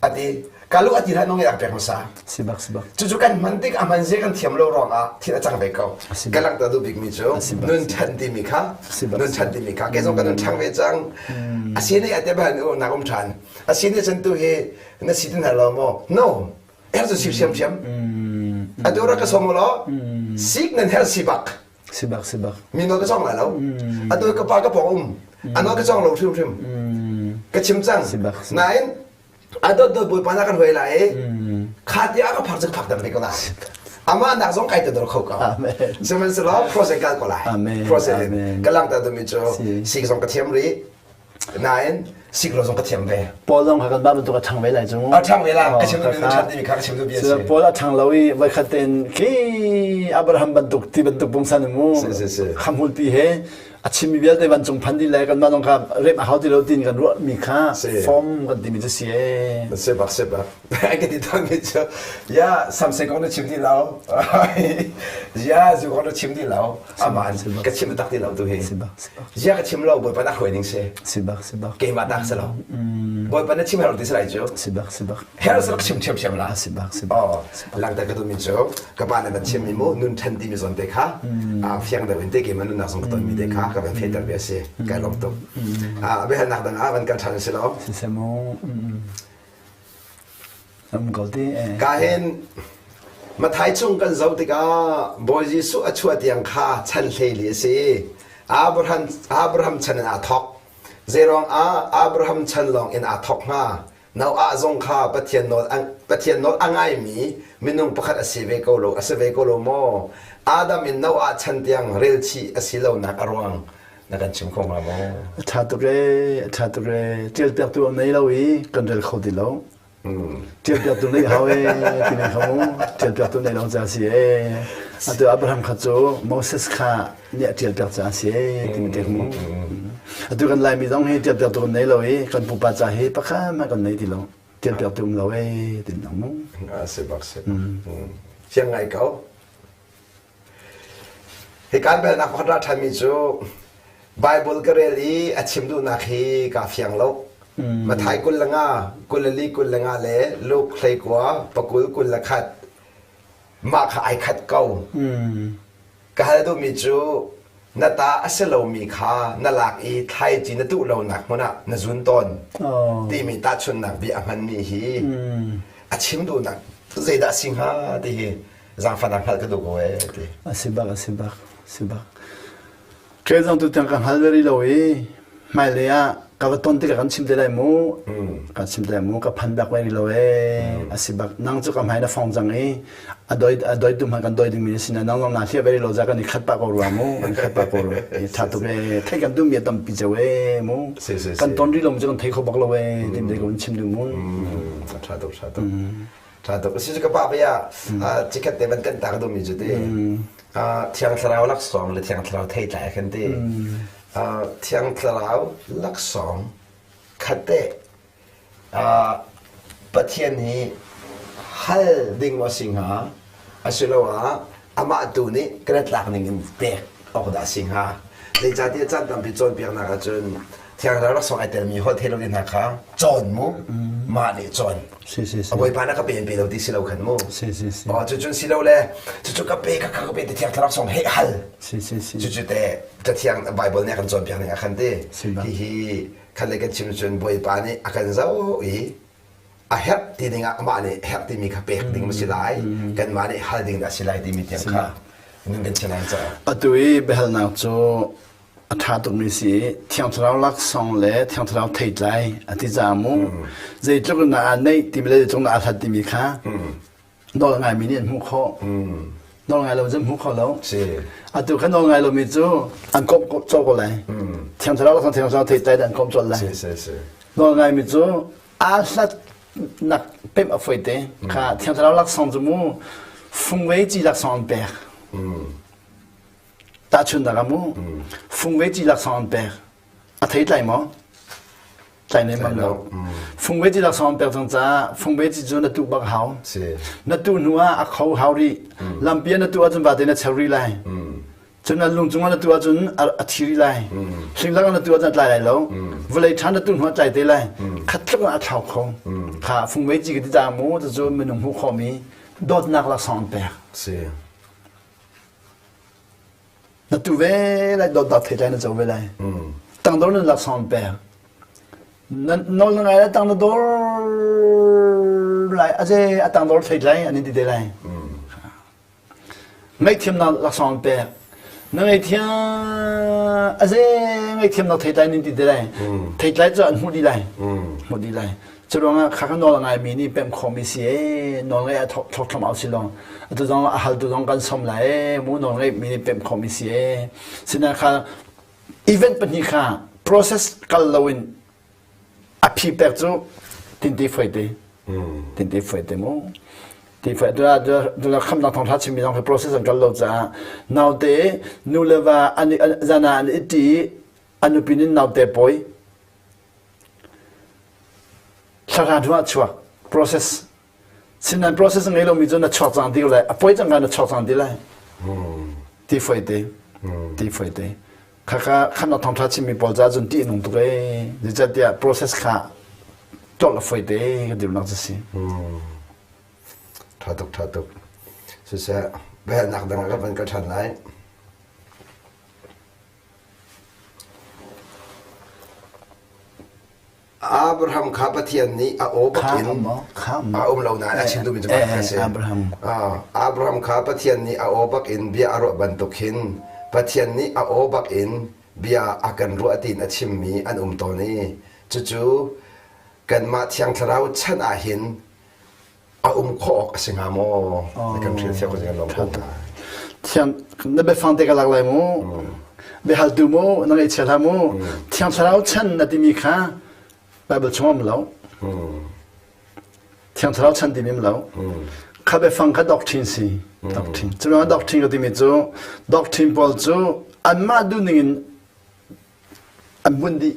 ati kalu ati hlah nongin a kan pek hmasa
si bak si bak
cucu kan hman tik a hman zia kan thiam lo ruang ah thil a cang ve ko ka langhter duh bik mi cu nun ṭhan timi kha nun ṭhan timi kha kei zong ka nun ṭhang ve cang a si nih ate ban u nak um ṭhan a si nih cun tu hi na si tin lo maw no er cu sip siam siam atu ra ka som law sik nan her si bak
Si bak si bak.
Mi nawl ka cawng lai lo. Atu ka pa ka pawng um. A nawl ka cawng lo hrimhrim. Ka chim cang.
Si bak.
Nain a dot dot bawipa na kan huai lai i kha tiah ka phak cu ka phak dam ve ko lai. Amah nak zong kai te dor kho ko. Sihmanhsehlaw process kal ko lai. Process in ka langhter dumi cu sik zong ka thiam rih. Nain. Sik lo zong ka thiam ve.
Paul zong kha kan mah bantuk a ṭhang ve lai cu.
A ṭhang ve la. Ka chim duhmi ṭhan timi kha ka chim duhmi a si.
Paul a ṭhang lo i voikhat tein khi Abraham bantuk ti bantuk pungsan mu.
Si si si.
Khamhulpi he a chimmi vialte vancung phan dih le kanmah zong kha rem a hau ti lo tiin kan ruahmi kha form kan timi cu si ee.
Si bak si bak. Ka ti tawnmi cu ya samsei kong na chim ti lo. Ya zu kong na chim ti lo. Aman ka chim tak ti lo tu hi.
Si bak si bak.
Zia ka chim lo Bawipa na hruai ning si.
Si bak si bak.
Keimah tak si lo. Bawipa na chim her ti si lai cu.
Si bak si bak.
Her si chim thiam thiam la.
Si bak si bak.
Oh, langter ka duhmi cu ka pa nih van chim mi mu nun ṭhen timi zawn te kha fiang deuh in te keimah nunnak zong ka ton mi te kha ka van fehter ve a si. Kai lawm tuk. Ah biahalnak dang ah van kal ṭhan si lo.
Si se mu. Um ko te.
Ka hin Mathai chung kan zoh tikah Bawi Jesuh a chuah tiang kha chan hleili a si. Abraham, Abraham chan in aa thawk. Zeiruang ah Abraham chan lawng in aa thawk hnga? Noah zong kha Pathian nawl, Pathian nawl a ngaimi minung pakhat a si ve ko lo, a si ve ko lo maw? Adam in Noah chan tiang relchih a si lonak a ruang na kan chim kho hnga maw?
A ṭha tuk ee, a ṭha tuk ee. Ṭialpiaktu a nei lo i kan rel kho ti lo. Ṭialpiaktu neih hau ee timi kha mu. Ṭialpiaktu neih lo ca si ee. Atu Abraham kha cu Moses kha nih a ṭialpiak ca si ee timi te mu. Atu kan Laimi zong hi ṭialpiaktu kan nei lo i kan pupa ca hi pakhat hmanh kan nei ti lo. Ṭialpiaktu um lo ee ti mu.
A si bak si. Fiang ngai ko. Hi kan belnak pakhat ra ṭhanmi cu Bible ka rel i a chim duhnak hi kaa fiang lo. Mathai 25, 24, 25 le Luke 19, pakul 21 mah kha ai khat ko. Ka hal duhmi cu na ta a si lomi kha na lak i thlaici na tuh lonak hmun ah na zun tawn timi tahchunhnak bia a hmanmi hi a chim duhnak zeidah a si hnga ti hi zaangfahnak hngalh ka duh ko ee ti.
A si bak, a si bak, si bak. Kei zong tutan ka hngal ve rih lo i hmailei ah ka va ton tikah kan chim te lai mu. Kan chim te lai mu, ka phan bak ve rih lo ee. A si bak. Nang cu ka hmai na fong cang i a doi a doi tu hmanh kan doi dingmi na si na nang zong naa hliah ve rih lo za kan i khat pah ko rua mu. Kan i khat pah ko rua. I tha tuk ee. Thei kan duhmi a tampi ceu ee mu.
Si, si, si.
Kan ton rih lo mu cu kan thei kho bak lo ee. Tim te ko in chim duh mu.
Tha tuk, tha tuk. Ṭha tuk. Si ka pa bia cikhat te van kan tak dumi cu ti. Thiang Thlarau laksawng le Thiang Thlarau theitlai khan ti. Thiang Thlarau laksawng khat te Pathian hi hal ding maw si hnga asiloah amah tu nih kan tlak ning in pek awk dah a si hnga? Zeicahtiah caan tampi cawnpiaknak ahcun Thiang Thlarau laksawng ai telmi holh thei lo ti hna kha cawn mu mah nih cawn.
Si si si.
A Bawipa na ka pe in pe lo ti si lo khan mu.
Si si si.
Oh cucun si lo le cucu ka pe ka ka pe ti Thiang Thlarau song he hal.
Si si si.
Cucu te Cathiang Bible nih a kan cawnpiak ning a khan ti. Hihi khan le kan chim cun Bawipa nih a kan zoh i a herh ti ding ah amah nih herh timi kha pek ding ma si lai kanmah nih hal ding dah si lai timi tiang kha nun kan chiah lai caah
Atu i biahalnak cu a ṭha tukmi si i Thiang Thlarau laksawng le Thiang Thlarau theitlai a ti caah mu zeitluk in dah aa neih timi le zeitluk in dah aa hlat timi kha nawl ngaimi nih an hmuh khawh. Nawl ngai lo cu an hmu kho lo. Atu kha nawl ngai lomi cu an komh colh ko lai. Thiang Thlarau laksawng Thiang Thlarau theitlai an komh colh lai. Nawl ngaimi cu aa hlatnak pemh a fawi te. Kha Thiang Thlarau laksawng cu mu fungvei ci laksawng an pek. Tahchunhnak ah mu fungvei ci laksawng an pek. A thei tlai maw? Tlai nei mang lo. Fungvei ci laksawng an pek cang caah fungvei ci cu na tuh bak hau. Na tuh hnu ah a kho hau rih. Lampi ah na tuh ahcun vate na cheu rih lai. Cun na lung cungah na tuh ahcun a thi rih lai. Hling lakah na tuh ahcun a tlai lai lo. Vawlei ṭha na tuh hnu ah tlai te lai. Khat tluk in a thlau kho. Kha fungvei ci ka ti ta mu cucu minung hmuh khawhmi dawtnak laksawng an pek.
Si.
Na tu ve lai dawtnak theitlai na co ve lai. Tangdor nun laksawng an pek. Na nawl na ngai lai tang na dor lai aze a tangdor theitlai an in ti te lai. Ngaihthiamnak laksawng an pek. Na ngaihthiam aze ngaihthiamnak theitlai nin ti te lai. Theitlai cu an hmuh dih lai. Hmuh dih lai. Cu ruangah kha ka nawl ngaimi nih pemh khawhmi si ee nawl ngeih a thok thom au si long. Atu zong a haltu zong kan som lai ee mu nawl ngeihmi nih pemh khawhmi si ee. Sina kha event pahnih kha process kal loin. phi pek cu tinti foi te tinti foi te mu ti foi dula dula khamnak thong thla chimmi zong khi process an kal lo caah naute nu le va an zana an iti an nupi nin naute poi thlarah hnu ah chuak process sinan process ngei lomi cu na chuak cang ti lai a poi cang ka na chuak cang ti lai ti foi te ti foi te khaka khan a thongtha chimmi pawl ca cun ti nung tuk ee zeicahtiah process kha tolh a foi te ka dirnak cu si
tha tuk tha tuk siseh biahalnak dang ah kan van kal ṭhan lai Abraham kha Pathian nih a aw bak in a um lo nain a chim duhmi cu a si. Abraham kha Pathian nih a aw bak in bia a ruah bantuk hin Pathian nih a aw bak in bia a kan ruah tiin a chimmi an um tawn i cucu kanmah Thiang Thlarau chan ah hin a um khawh awk a si hnga maw? Na kan hrilh thiam ko kan lawm ko hna.
Thiang na biafang te ka lak lai mu. Biahaltu mu na ngaihchia hlah mu. Thiang Thlarau chan na timi kha Bible chung um lo. Thiang Thlarau chan timi um lo. Kha biafang kha doctrine si. Doctrine. Cu doctrine ka timi cu doctrine pawl cu anmah duhning in an bunh dih.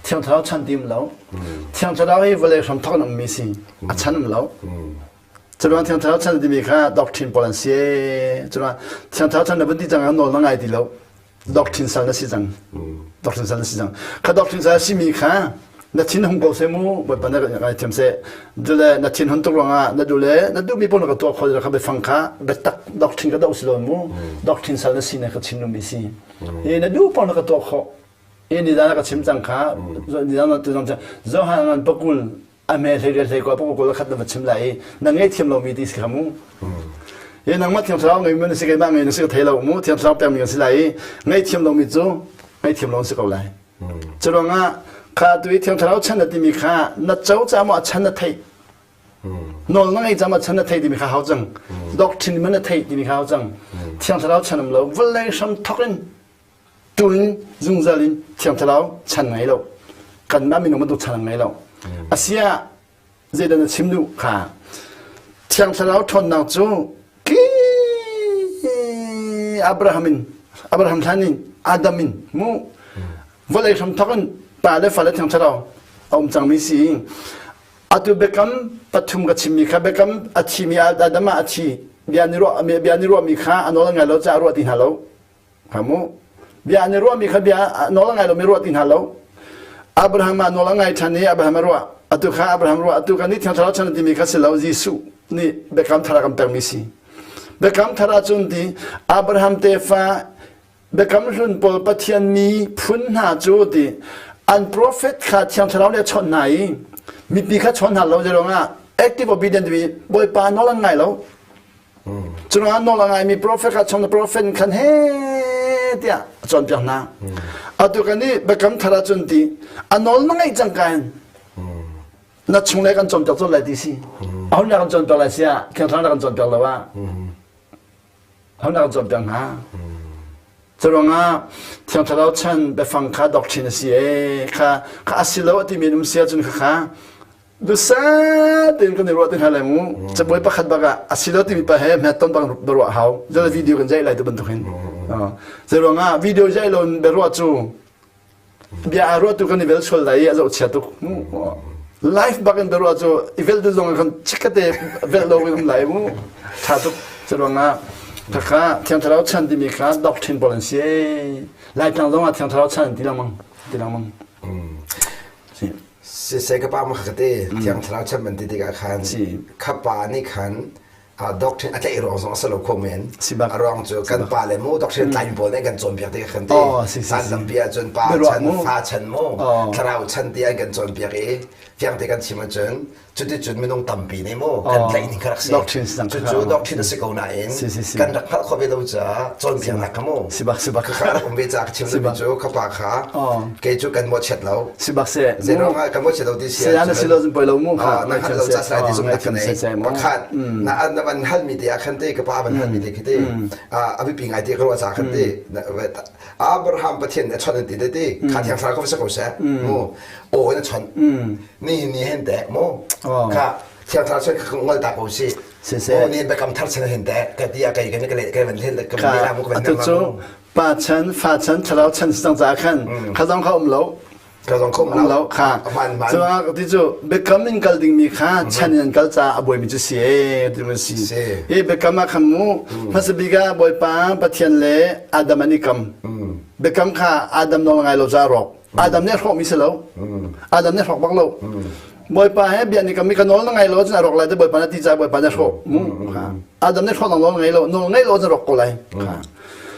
Thiang Thlarau chan ti um lo. Thiang Thlarau hi vawlei hram thawk in ummi si. A chan um lo. Curuang Thiang Thlarau chan timi kha doctrine pawl an si. Curuang Thiang Thlarau chan na vun ti cang ah nawl na ngai ti lo. Doctrine sal na si cang. Doctrine sal na si cang. Kha doctrine sal simi kha na thin hung ko seh mu bawipa na ngai thiam seh dule na thin hun tuk ruangah na dule na duhmi pawl na ka tuah kho kha biafang kha biatak doctrine ka doh si lo mu doctrine sal na si na ka chim mi si Hi na duh paoh na ka tuah khawh. Hi ni na ka chim cang kha ni na tu zong Johan ngan pakul a me hlei rial hlei ko pakul kul khat na va chim lai i na ngei thiam lomi ti si kha mu. Hi nangmah thiam thlarau ngei mu na si keimah ngei na si ka thei lo mu thiam thlarau pek mi kan si lai i ngei thiam lomi cu ngei thiam lo si ko lai. Cu ruangah kha tu i thiam thlarau chan na timi kha na co ca maw a chan na theih Nawl na ngei cang ma chan na thei timi kha hau cang. Doctrine man na thei timi kha hau cang. Thiang Thlarau chan um lo vawlei hram thok in tuin zungzal in Thiang Thlarau chan ngei lo. Kanmah minung bantuk chan ngei lo. Asia zeidah na chim duh kha Thiang Thlarau ṭhawnnak cu ki Abraham in Abraham hlan in Adam in mu vawlei hram thok in pa le fa le Thiang Thlarau a um cangmi si Atu biakam pathum ka chimmi kha biakam a thimi Adam ah a thi bia ni ruah bia ni ruahmi kha a nawl a ngai lo caah ruah ti hna lo kha mu bia an i ruahmi kha bia a nawl a ngai lomi ruah ti hna lo Abraham ah nawl a ngai ṭhan i Abraham a ruah atu kha Abraham ruah atu kan nih thiang thlarau chan timi kha si lo Jesuh nih biakam thar a kan pekmi si biakam thar ahcun ti Abraham tefa Biakam Hlun pawl Pathian mi phun hna cu ti an prophet kha Thiang Thlarau nih a chawnh hna i mipi kha chawn hna lo ruangah active obedient timi Bawipa nawl an ngai lo. Cu ruangah nawl a ngaimi prophet kha chawn prophet khan he tiah a cawnpiak hna. Atu kan nih Biakam Thar ahcun ti a nawl na ngaih cang ka in na chung le kan cawnpiak colh lai ti si. Aho nih kan cawnpiak lai si ah Thiang Thlarau nih kan cawnpiak lo ah. Ho nak cawnpiak hna. Curuangah Thiang Thlarau chan biafang kha doctrine a si ee kha kha a si lo a timi an um si ahcun kha kha dusa tein kan i ruah te hna lai mu cabuai pakhat bak ah a si lo timi pa he hmet ton bang biaruah hau zela video kan zaih lai tu bantuk hin zeiruangah video zaih lo in biaruah cu bia aa ruahtu kan i vel sual lai i a zohchia tuk life bak in biaruah cu i vel tu zong kan chikkate vel lo in um lai mu tha tuk curuangah khakha thiang thlarau chan timi kha doctrine pawl an si laitlang zong ah thiang thlarau chan ti lengmang ti lengmang
siseh ka pa ma kha te thiang thlarau chan ban ti tikah khan kha pa nih khan doctrine a tlaih ruang zong a si lo kho men a ruang cu kan pa le mu doctrine tlai pawl nih kan cawnpiak ti kan ti caan tampi ahcun pa chan fa chan mu thlarau chan ti an kan cawnpiak i fiang te kan chim ahcun. Cuticun minung tampi nih mu kan tlaih ning kha rak si.
Doctrine si
Cucu doctrine a si ko nain kan rak hngalh khawh ve lo caah cawnpiaknak kha mu.
Sibak sibak.
Kha rak um ve caah ka chim duhmi cu ka pa kha kei cu kan mawhchiat lo.
Sibak se.
Zeiruang ah kan mawhchiat lo ti si
ahcun. Na si lo cun poi lo mu
kha. Na hngalh lo ca sai ti zumhnak ka nei. Pakhat na na van halmi te ah khan te ka pa van halmi te khi te a biapi ngai te ka ruah caah khan te Abraham Pathian a chawnh an ti te ti kha thiang thlarau ka va si ko seh mu aw in a chawnh ni ni hen te mu kha thiang thlarau chawnh ka ngol ta ko si
siseh
ni biakam thar chan hen te ka ti a kai kan ka le kai van hen ka van la mu ka van
atu cu pa chan fa chan thlarau chan cang ca khan kha zong kha um lo
kha zong kha um
lo kha cu ti cu biakam in kal ding mi kha chan in kal ca a buai mi cu si e ti mu si hi biakam ah khan mu hmasa bik ah bawipa pathian le Adam an i kam biakam kha Adam nawl ngai lo ca rawk Adam nih a hrawhmi si lo. Adam nih a hrawk bak lo. Bawipa he bia nih kami ka nawl na ngai lo cun a rawk lai te Bawipa na ti ca Bawipa na hrawh. Adam nih hrawh nawl ngei lo nawl ngei lo cun rawk ko lai.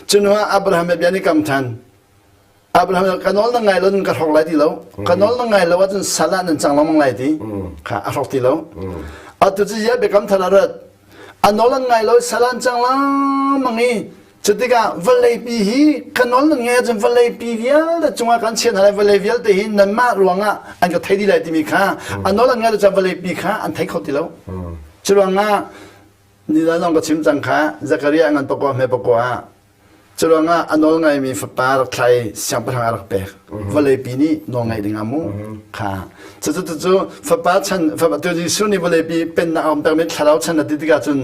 Cun ah Abraham he bia nih kam than. Abraham ka nawl na ngai lo cun ka hrawk lai ti lo. Ka nawl na ngai lo ahcun sal ah nan cang lengmang lai ti. Kha a hrawk ti lo. Atu cu ya biakam thar a rat. A nawl an ngai lo sal an cang lengmang i Cutikah vawleipi hi ka nawl nan ngeih ahcun vawleipi vialte cungah kan chiah hna lai vawlei vialte hi nanmah ruangah an ka thei dih lai timi kha a nawl an ngaih lo caan vawleipi kha an thei kho ti lo. Curuangah nizan zong ka chim cang kha Zakariah ngan pakua hme pakua ah curuangah a nawl ngaimi fapa rak thlai siangpahrang a rak pek vawleipi nih nawl ngaih ding ah mu kha Cucu cu fapa chan fapa tu Jesuh nih vawleipi pennak a um pekmi thlarau chan a ti tikah cun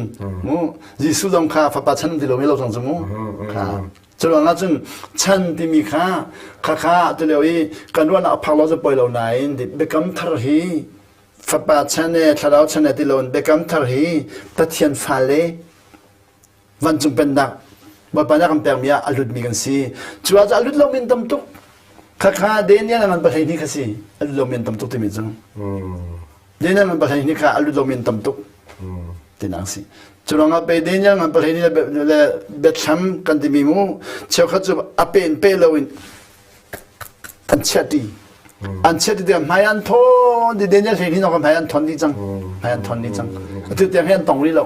mu Jesuh zong kha fapa chan ti lomi lo cang cu mu kha cu ruangah cun chan timi kha kha kha tu lio i kan ruahnak a phak lo cu poi lo nain biakam thar hi fapa chan e thlarau chan e ti loin biakam thar hi Pathian fale vancung pennak Bawipa nih a kan pekmi ah a lutmi kan si. Cu ah a lut lomi an tam tuk. Khakha Daniel ngan pahlei ni kha si. A lut lomi an tam tuk timi cu. Daniel ngan pahlei ni kha a lut lomi an tam tuk. Tinak si. Cu ruangah pe Daniel ngan pahlei ni le Bethlehem kan timi mu cheukhat cu a pen pe loin an chiah ṭi an chiah ti tiang hmai an thawn ti Daniel hlei hi hmai an thawn dih cang hmai an thawn dih cang atu tiang hi an tong rih lo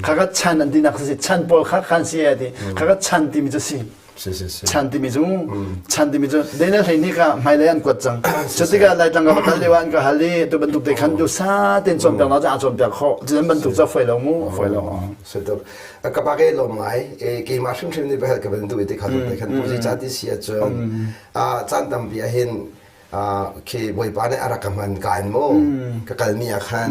kha ka chan an tinak si chan pawl kha khan si ti kha ka chan timi cu si chan timi cu chan timi cu Daniel hlei ni kha hmailei an kuat cang cu tikah Laitlang ka va kal lio an ka hal i tu bantuk te khan du sa ten cawnpiak na a cawnpiak khawh cu bantuk cu foi lo mu foi lo
Ka pa ke lawm ngai keimah hrimhrim nih bahel ka van duh i ti kha te khan puzi ca ti si ahcun caan tampi ahhin khi bawipa nih a rak ka hman ka in mu ka kalmi ah khan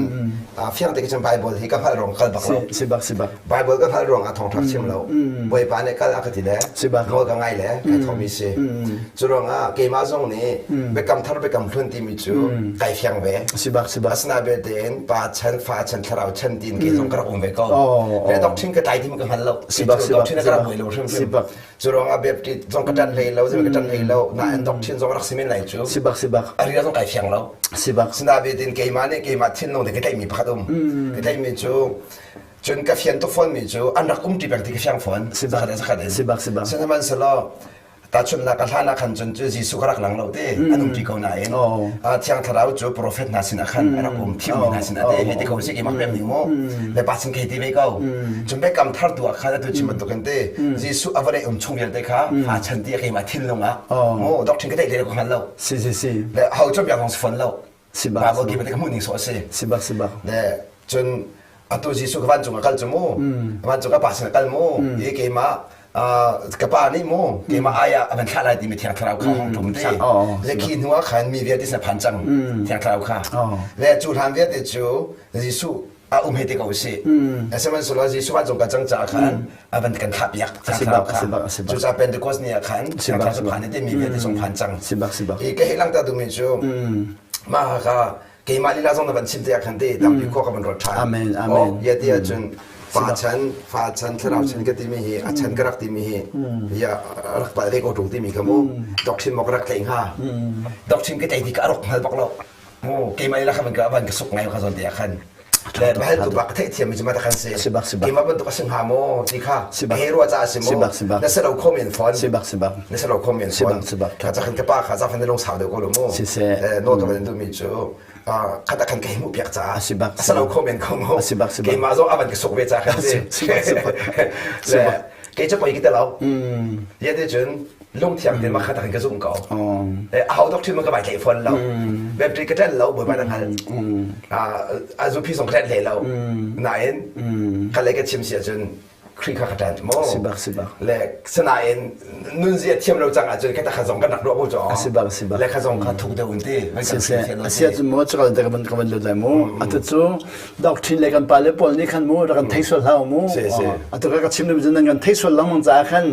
fiang te cun Bible hi ka hngalh ruang kal bak lo
sibak sibak
Bible ka hngalh ruang ah thawngṭha chim lo bawipa nih kal a ka ti le nawl ka ngai le kai thawmi si cu ruangah keimah zong nih biakam thar biakam hlun timi cu kai fiang ve
sibak sibak
asina belte in pa chan fa chan thlarau chan tin ke zong ka rak um ve ko le doctrine ka tlai tim ka hngal lo doctrine ka rak buai lo hrim hrim cu ruangah Baptist zong ka ṭan hlei lo zong ka ṭan hlei lo nain doctrine zong rak si men lai cu
sibak sibak
a ria zong kai fiang lo
sibak
sina betin keimah nih keimah thinlung te ka tlaihmi pakhat um ka tlaihmi cu cun ka fian tuk fawn mi cu an rak um ṭi peng ti ka fiang fawn
sibak
zakhat in
sibak sibak
sihmanhsehlaw Tahchunhnak a hlan ah khan cun cu Jesuh ka rak lang lo te an um ṭi ko nain Thiang Thlarau cu profet hna sinah khan a rak um thimmi hna sinah te hei ti ko si keimah pem ning mu le pa sin khei ti ve ko cun biakam thar tu ah khan atu chim bantukin te Jesuh a vawlei um chung vialte kha fa chan ti a keimah thinlung ah mu doctrine ka theih le ka hngal lo
si si si
le ho cu biak zong si fawn lo
Sibak.
Bible ki ka hmuh ning sawh a si.
Sibak sibak.
Le cun atu Jesuh ka vancung a kal cu mu. Vancung ka pa sin a kal mu. I keimah ka pa nih mu keimah ai ah a van thlah lai timi Thiang Thlarau kha hong ṭum te. Le khi hnu ah khan mi vialte sin a phan cang Thiang Thlarau kha. Le cu hlan vialte cu Jesuh a um he te ko si. Sihmanhsehlaw Jesuh vancung ka cang caah khan a van kan thlah piak Thiang Thlarau kha. Cucaah Pentecost ni ah khan Thiang Thlarau cu phan te mi vialte zong phan cang.
Sibak sibak.
I ka hei langhter duhmi cu mah kha keimah lila zong na van chim te ah khan te tampi khua ka van ruat ṭhan.
Amen amen.
Ya ti ahcun fa chan fa chan thlarau chan ka timi hi a chan ka rak timi hi ya rak palh ve ko ṭung timi kha mu doctrine maw ka rak tlaih hnga doctrine ka tlaih ti ka rak hngal bak lo mu keimah lila kha van ka van ka suk ngai kha zawn te ah khan. Le biahaltu bak ka theihthiam mi cu mah kan si.
Si bak si bak.
Keimah bantuk a si hnga maw ti kha
Si bak.
he ruah caah si maw
Si bak si bak.
na si lo kho men fawn.
Si bak si bak.
Na si lo kho men
Si
fawn.
bak si bak.
Kha cakhan ka pa kha zafan na lung sau deuh ko lo mu.
Siseh.
Eh nawl ka van duhmi cu khat ah khan ka hmuh piak caah
Si bak
a si lo kho men kho mu.
Si bak si bak.
Keimah zong a van ka suk ve ca khan si.
Si bak si bak. Si
Le
bak.
kei cu poi ki te lo. Ye te cun lungthiang te ma khat ah khan ka zumh ko. Eh a ho doctor ma ka bai thlei fawn lo. Web ka ṭan lo bawipa na hngal. A zupi zong ka ṭan hlei lo. Nain ka le ka chim si ahcun Khrih kha ka ṭan maw?
Si bak si bak.
Le sinain nunzia thiam lo cang ahcun ka ta zong kan rak ruah ko cu.
Si bak si bak.
Le kha zong kha thuk deuh in ti.
Si si. A sia cu mu cakal te ka van ka van lut lai mu. Atu cu doctrine le kan pa le pawl nih khan mu rak kan thei sual hlah mu.
Si si.
Atu ka ka chim ding nan kan thei sual lengmang caah khan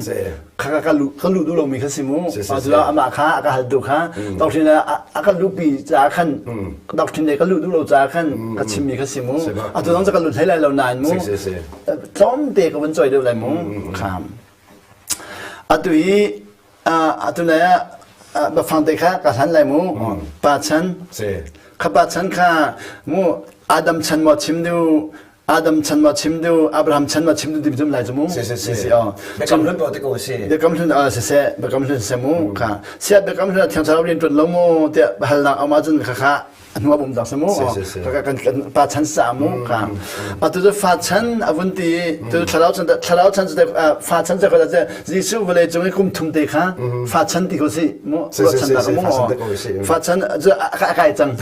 kha ka lu ka lu duh lomi kha si mu. Atu amah kha a ka hal tu kha doctrine a ka lupi caah khan doctrine le ka lu duh lo caah khan ka chimmi kha si mu. Atu zong ka lut hlei lai lo nain mu. Tlawmte ka vun cawi deuh lai mu. Kham. Atu i atu lai ah bafang te kha ka hlan lai mu. Pa chan. Kha pa chan kha mu Adam chan maw chim du Adam chan maw chim du Abraham chan maw chim du ti zum lai cu mu.
Si si si.
Si oh.
Biakam hlun paoh te ko si.
Biakam hlun ah si seh biakam hlun se mu kha. Siat biakam hlun thiang thlarau rian ṭuan lo mu tiah halnak ama cun kha kha hnu ah bum dak sa mu ka kan pa chan sa mu ka atu cu fa chan avun ti tu thlarau chan thlarau chan cu fa chan cu ka Jesuh vawlei cung i kum thum te kha fa chan ti ko si mu ro chan da mu fa chan cu a kai cang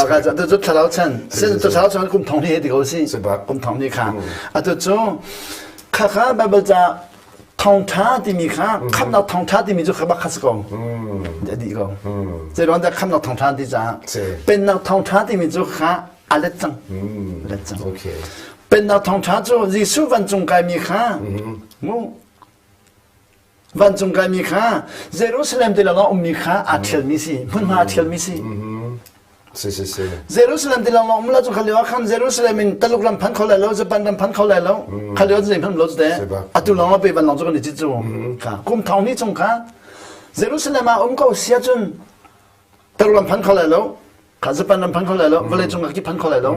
kai cang tu cu thlarau chan sin tu thlarau chan kum thong ni ti ko si kum thong ni kha atu cu kha kha Bible ca thawngṭha timi kha khamhnak thawngṭha timi cu kha kha si ko a dih ko zeiruang dah khamhnak thawngṭha ti caah pennak thawngṭha timi cu kha a let cang let cang pennak thawngṭha cu Jesuh vancung kaimi kha mu vancung kaimi kha Jerusalem te lawng ummi kha aa ṭhialmi si hmunhma aa ṭhialmi si
Si si si.
Jerusalem ti lang um la cu khalio khan Jerusalem in Taluk ram phan kho lai lo Japan ram phan kho lai lo khalio zei phan lo te atu long pe ban long cu kan i cu kha kum thong ni chung kha Jerusalem ah um ko sia cun Taluk ram phan kho lai lo kha Japan ram phan kho lai lo vawlei cung ki phan kho lai lo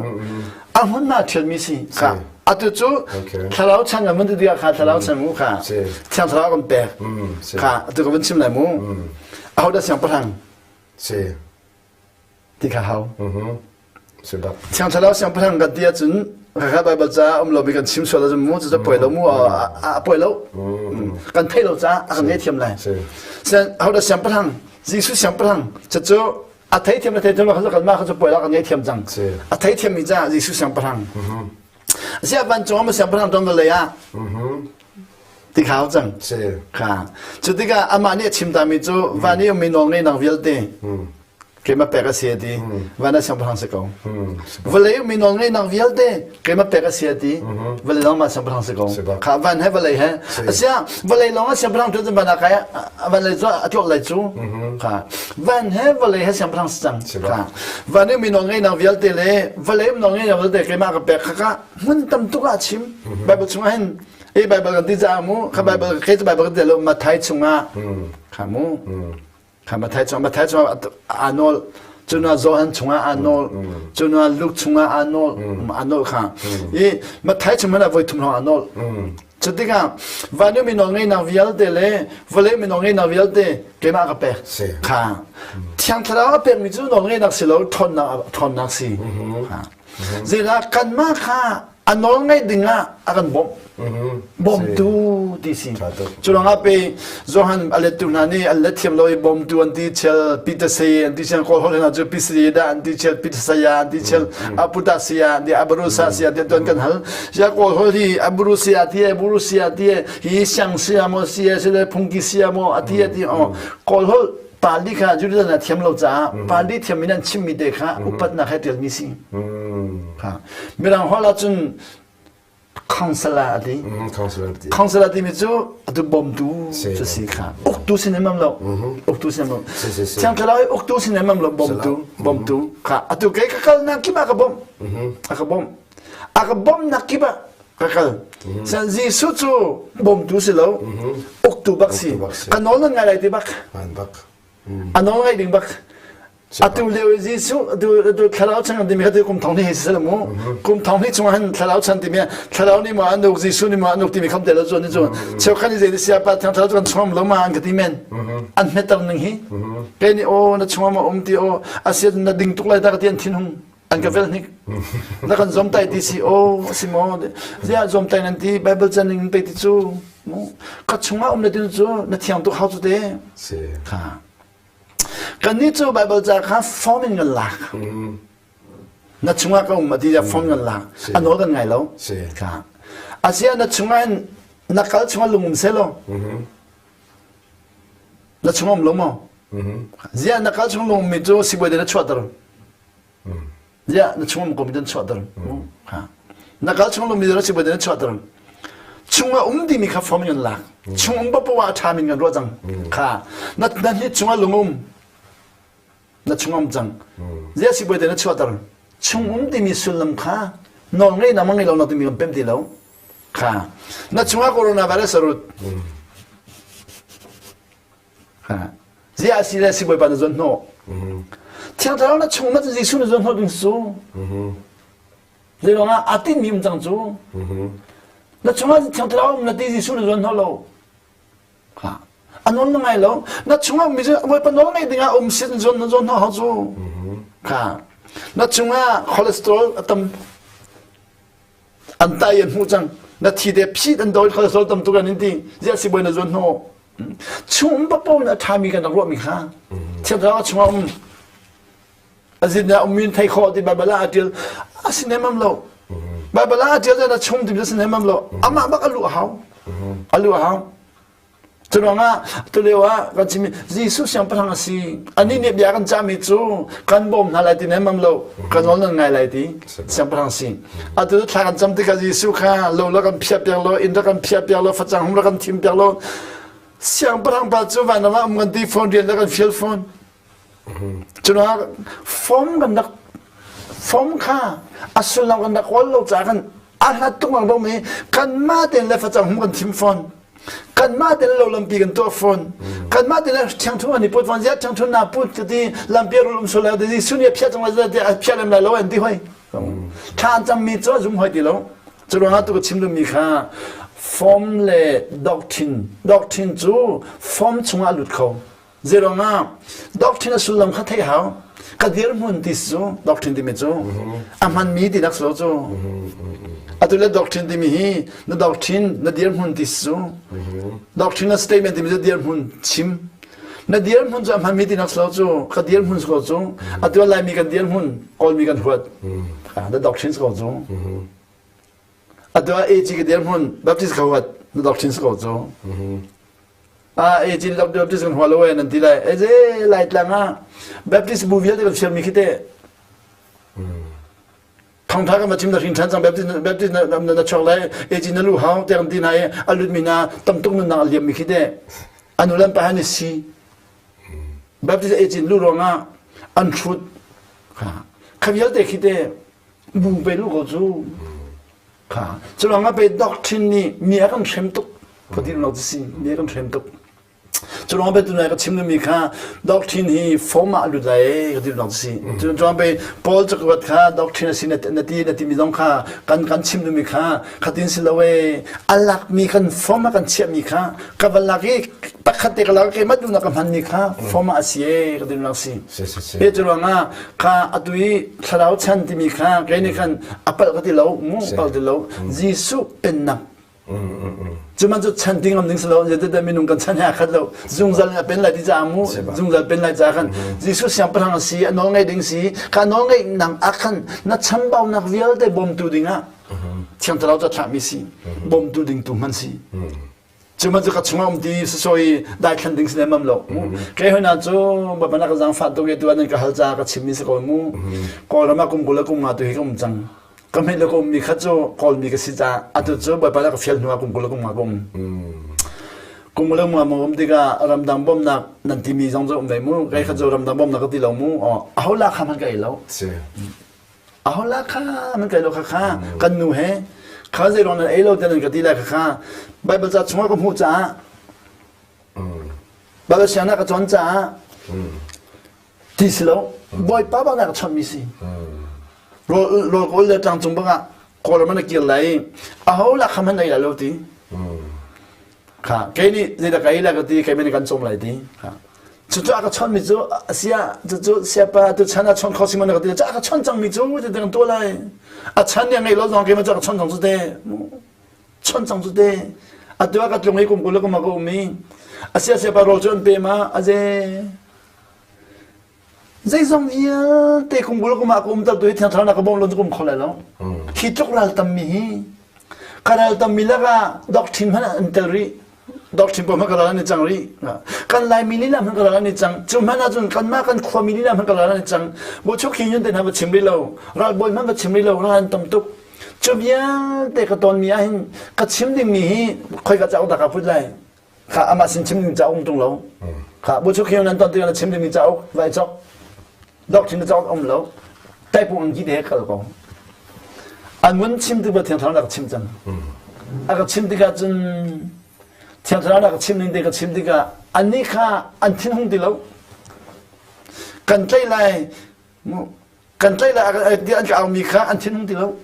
a hmun ma thial mi si kha atu cu thlarau chan kan mun ti kha thlarau chan mu kha thiang thlarau kan pek kha atu ka vun chim lai mu ahodah siangpahrang
Si.
Ti kha hau. Thiang Thlarau siangpahrang kan ti ahcun Hakha Baibal ca um lomi kan chim sual ahcun mu cu poi lo mu a poi lo. Kan theih lo caah a kan ngei lai. Hodah siangpahrang Jesuh siangpahrang cucu a theithiam le theithiam lo kha kan mah kha cu poi lo kan ngei thiam cang. A theithiam mi caah Jesuh siangpahrang. Siah vancung ah siangpahrang ton vawlei ah ti khao cang. Kha. Cu tikah amah nih a chim tami cu van i ummi nawl ngeinak vialte keimah pek a si a ti. Van ah siangpahrang si ko. Vawlei ummi nawl ngeinak vialte keimah pek a si a ti. Vawlei lawng mah siangpahrang si ko. Kha van he vawlei he. Asiah vawlei lawng ah siangpahrang cu van ah kai van lei cu a tlawh lai cu. Kha. Van he vawlei he siangpahrang si cang. Kha. Van i ummi nawl ngeinak vialte le vawlei um nawl ngeinak vialte keimah ka pek kha ka hmun tam tuk ah chim. Bible chungah hin i Bible kan ti caah mu kha Bible kei cu Bible kan ti lo Matthai chungah kha mu kha Matthai chungah Matthai chungah aa nawl cunah Johan chungah aa nawl cunah Luke chungah aa nawl aa nawl kha i Matthai chung hmanh ah voi thum hrawng aa nawl cu tikah van i minung ngeinak vialte le vawlei minung ngeinak vialte keimah ka pek kha Thiang Thlarau a pekmi cu nawl ngeinak si lo ṭhawnnak ṭhawnnak si zeilah kanmah kha a nawl ngaih ding ah a kan bawmh bawmtu ti si cu ruangah pe Johan a lettu hna nih an let thiam lo i bawmtu an ti chel Peter Saya an ti chel kawl holh hna cu Pisida an ti chel Peter Saya an ti chel Aputa Saya an ti Abarusa Saya ti tuan kan hal sia kawl holh hi Aburu Saya ti Aburu Saya ti hi Siang Saya mo Saya sile Phungki Saya mo ati ati o kawl holh Pali kha Judah na thiam lo caah Pali thiam in an chimmi te kha upatnak he ṭialmi si. Kha Mirang holh ahcun counselor a ti. Counselor timi cu atu bawmtu cu si kha. Uktu sin em lo. Uktu sin em lo. Thiang Thlarau hi uktu sin em lo bawmtu bawmtu kha atu kei ka kalnak kip ah ka bawmh. A ka bawmh. A ka bawmhnak kip ah ka kal. San Jesuh cu bawmtu si lo, uktu bak si. A nawl nan ngai lai ti bak. A nawl ngai ding bak. Atu lio i Jesuh atu atu thlarau chan kan timi kha tu kum thong hnih si mu. Kum thong hnih chungah hin thlarau chan timi thlarau nih maw an uk Jesuh nih maw an uk timi kham te lo cu ni cu cheukhat ni zei sia pa thiang thlarau cu kan chungam lo ma an ka ti men. An hmetter ning hi. Ke ni aw na chungam a um ti aw asia na ding tuk lai ta ka ti an thin hung an ka vel hnik. Na kan zom tai ti si aw si maw zia zom tai nan ti Bible chan ning pe ti cu ka chungah um na ti cu na thiang tuk hau cu te.
Si.
Kha. Kannih cu Baibal ca kha form in kan lak. Na chungah ka um a ti form kan lak. A nawl kan ngai lo. Kha. Asia na chungah in na kal chungah lung um selaw. Na chungah um lo maw? Zia na kal chung lung mi cu sibawi na chuahter. Ziah na chungum kom in chuahter. Na kal chung lumi na sibawi na chuahter. Chungah um timi kha form in kan lak. Chung um papoah a ṭha min kan ruah cang. Kha na na hni chungah lungum na chung um cang. Ziah sibawi te na chuahter. Chung um timi sullam kha nawl ngei na ngei lo na timi kan pem ti lo. Kha na chungah coronavirus a rut. Ziah a si le sibawipa na zuan hnawh. Thiang Thlarau na chung na Jesuh na zuan hnawh ding cu. Zeiruang ah aa tinmi um cang cu. Na chungah Thiang Thlarau um na ti Jesuh na zuan hnawh lo. A nawl na ngai lo. Na chungah mi cu Bawipa nawl ngeih dingah um sin zuan na zuan hnawh hau cu. Kha. Na chungah cholesterol a tam. An tai an hmuh cang. Na thi te phit an dawi cholesterol tam tuk an in ti. Ziah sibawi na zuan hnawh. Chung papo in a ṭhami kan rak ruahmi kha thiang thlarau chungah um a zin ah ummi thei khawh ti Baibal ah a ṭial a si nemam lo Baibal ah a ṭial a chung ti a si nemam lo amah bak a luh a hau a luh a hau Curuangah tulio ah kan chimmi Jesuh siangpahrang a si anih nih bia kan cahmi cu kan bawm hna lai ti nemam lo kan nawl nan ngai lai ti siangpahrang si atu thla kan cam tikah Jesuh kha lo la kan phiah piak lo inn rak kan phiah piak lo facang hum rak kan thim piak lo siangpahrang pa cu vanram ah um kan ti phone rian rak kan fial phone cunak form kan rak form kha a sullam kan rak kawl lo caah kan a hlat tuk lang dong mi kanmah tein le facang hum kan thim fawn kanmah tein lo lampi kan tuah fawn kanmah tein le ṭhiangṭhu an i put fawn ziah ṭhiangṭhu na put ka ti lampi a rul um sual lai ti suni a phiah cang lai ti a phiah lem lai lo an ti hoi thla an cammi cu a zum hoi ti lo cu ruangah tu ka chim duhmi kha form le doctrine doctrine cu form chungah a lut kho Zeiruangah doctrine a sullam kha theih hau. Ka dirhmun ti cu doctrine timi cu a hmanmi tinak si lo cu. Atu le doctrine timi hi na doctrine na dirhmun ti cu doctrine na statement timi cu dirhmun chim. Na dirhmun cu a hmanmi tinak si lo cu ka dirhmun si ko cu. Atu Laimi kan dirhmun Kawlmi kan huat. Na doctrine si ko cu. Atu ah AG ka dirhmun Baptist ka huat na doctrine si ko cu. Ah e cin Baptist kan hua lo e nan ti lai. E ze lai tlang ah Baptist bu vialte kan fial mi khi te. Thongtha kan va chim na hrin than cang Baptist Baptist na na na chuak lai e cin na lu hau te kan ti na e a lut mi na tam tuk nun na liam mi khi te. Anu lan pa han si. Baptist e cin lu ruang ah an hrut. Kha vialte khi te bu pe lu ko cu. Kha curuang ah pe doctrine nih mi a kan hrem tuk. Phutin lo si mi a kan hrem tuk. Curuang pe tunai ka chim mi kha doctrine hi form ah lut lai ka ti dong si. Curuang pe Paul cakuat kha doctrine a si na ti na ti mi zong kha kan kan chim mi kha khatin si lo e alak mi kan form ah kan chiah mi kha ka van lak i pakhat te ka lak ke mat na ka hman mi kha form ah a si e ka ti lang si. He curuang ah kha atu i thlarau chan timi kha kei nih khan a palh ka ti lo mu palh ti lo Jesuh pennak cu man cu chan ti ngam ding si lo zeitidah minung kan chan he a khat lo zungzal in a pen lai ti caah mu zungzal pen lai caah khan Jesuh siangpahrang a si a nawl ngei ding si kha nawl ngeih nang ah khan na chambaunak vialte bawmtu dingah Thiang Thlarau cu a thlahmi si bawmtu ding tu hman si Cuman cu ka chungah um ti sawi daithlan ding si lemmam lo. Kei hoi na cu bawipa na ka zaangfah tuk i tu an ka hal caah ka chimmi si ko mu. Kawlram ah kum 20 le kum nga tu hi ka um cang. Ka hmet le ka ummi kha cu Kawlmi ka si caah atu cu bawipa na ka fial hnu ah kum 20 le kum nga ka um. Kum 20 le kum nga ma um tikah ramdang bawmhnak nan timi zong cu um ve mu. Kei kha cu ramdang bawmhnak ka ti lo mu. Aho la kha hmanh ka ei lo. Aho la kha nan kai lo kha kha kan nu he kha zei ruang nan ei lo te nan ka ti lai kha kha Bible ca chungah ka hmuh caah Bible siangnak ka cawn caah ti si lo. Bawipa bak nih a ka chawnhmi si. Rawl rawl ka ul le tlangcung bak ah Kawlram ah na kir lai aho la kham han ei lai lo ti. Kha kei nih zeidah ka ei lai ka ti keimah nih kan cawm lai ti. Kha cucu a ka chawnhmi cu sia cucu siapa tu chan ah chawn kho si man ka ti cu a ka chawn cangmi cu ti kan tuah lai. A chan nih a ngeih lo zong keimah cu a ka chawn cang cu te. Chawn cang cu te. Atu ah ka tlung i kum 20 le kum ah ka um i asia siapa rawl cu an pe ma aze Zeizong vialte kum 20 kum ah ka um ter tu hi thiang thlarau na ka bawm lo cu ka um kho lai lo. Hi tluk ral tammi hi ka ral tammi lakah doctrine hmanh an tel rih. Doctrine pawl hmanh ka ral an i cang rih. Kan Laimi lila hmanh ka ral an i cang. Cu hmanh ahcun kanmah kan khuami lila hmanh ka ral an i cang. Buchuk hi yun te hna va chim rih lo. Ralbawi hmanh va chim rih lo. Ral an tam tuk. Cu vialte ka tonmi ahhin ka chim dingmi hi khoika cauk dah ka put lai? Kha amah sin chim ding cauk um tung lo. Kha bu chu khiang nan ton tikah na chim dingmi cauk vai chok. Doctrine cauk um lo. Taipung ang ki te kal ko. An mun chim tik ba thiang thlarau na ka chim cang. A ka chim tikah cun thiang thlarau na ka chim ning te ka chim tikah annih kha an thin hung ti lo. Kan tlai lai kan tlai lai an ka aumi kha an thin hung ti lo.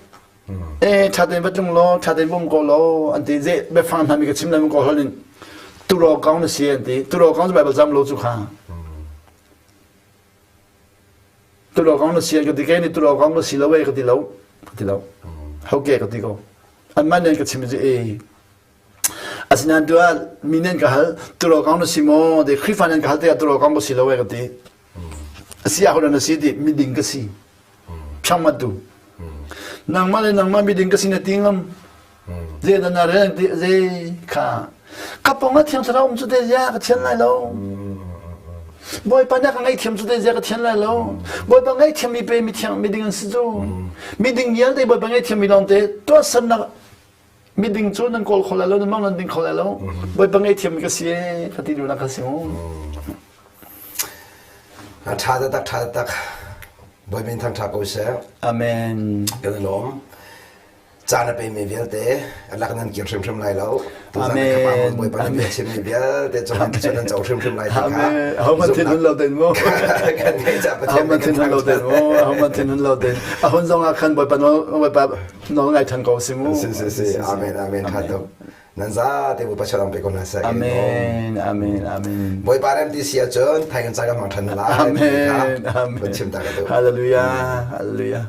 E ṭha tein va tlung law ṭha tein bawm ko law an ti ze biafang hna mi ka chim lai ko hol in turo kong na si an ti turo kong cu Bible zam lo cu kha turo kong na si an ka ti ke ni turo kong na si lo e ka ti lo ka ti lo hoke ka ti ko an man nen ka chim cu e asinain tu ah mi nen ka hal turo kong na si maw de Khrihfa nen ka hal te turo kong ka si lo e ka ti asi ah na si ti miding ka si Phiangmat tu. Nangmah le nangmah miding ka sin a ti ngam. Ze na na re ze kha. Ka pong a thiang thlarau um cu te zia ka thian lai lo. Bawipa na ka ngaihthiam cu te zia ka thian lai lo. Bawipa ngaihthiam mi pe mi thiang miding an si cu. Miding vialte Bawipa ngaihthiam mi lawng te tuahsernak miding cu nan kawl kho lai lo nan mang nan ding kho lai lo bawipa ngaihthiam ka si e ka ti duhnak ka si mu
ṭha tak ṭha tak bawi min thang ṭha ko seh
amen
kan i lawm caan a pemi vialte lak nan kir hrimhrim lai lo
amen
bawipa nan bia chimmi vialte cu nan co hrimhrim lai ti
kha ahohmanh thin hun lo ten mu
kan ngei ca
Pathian ahohmanh thin hun lo ten mu ahohmanh thin hun lo ten a hun zong ah khan bawipa bawipa nawl ngai than ko si mu.
Si si si. Amen amen tha tuk. Nan za te Bawipa chalang pe ko hna seh.
Amen amen amen.
Bawipa rem ti si ahcun thai kan ca kan hmang than lai.
Amen amen.
Chim ta ka tu.
Hallelujah hallelujah.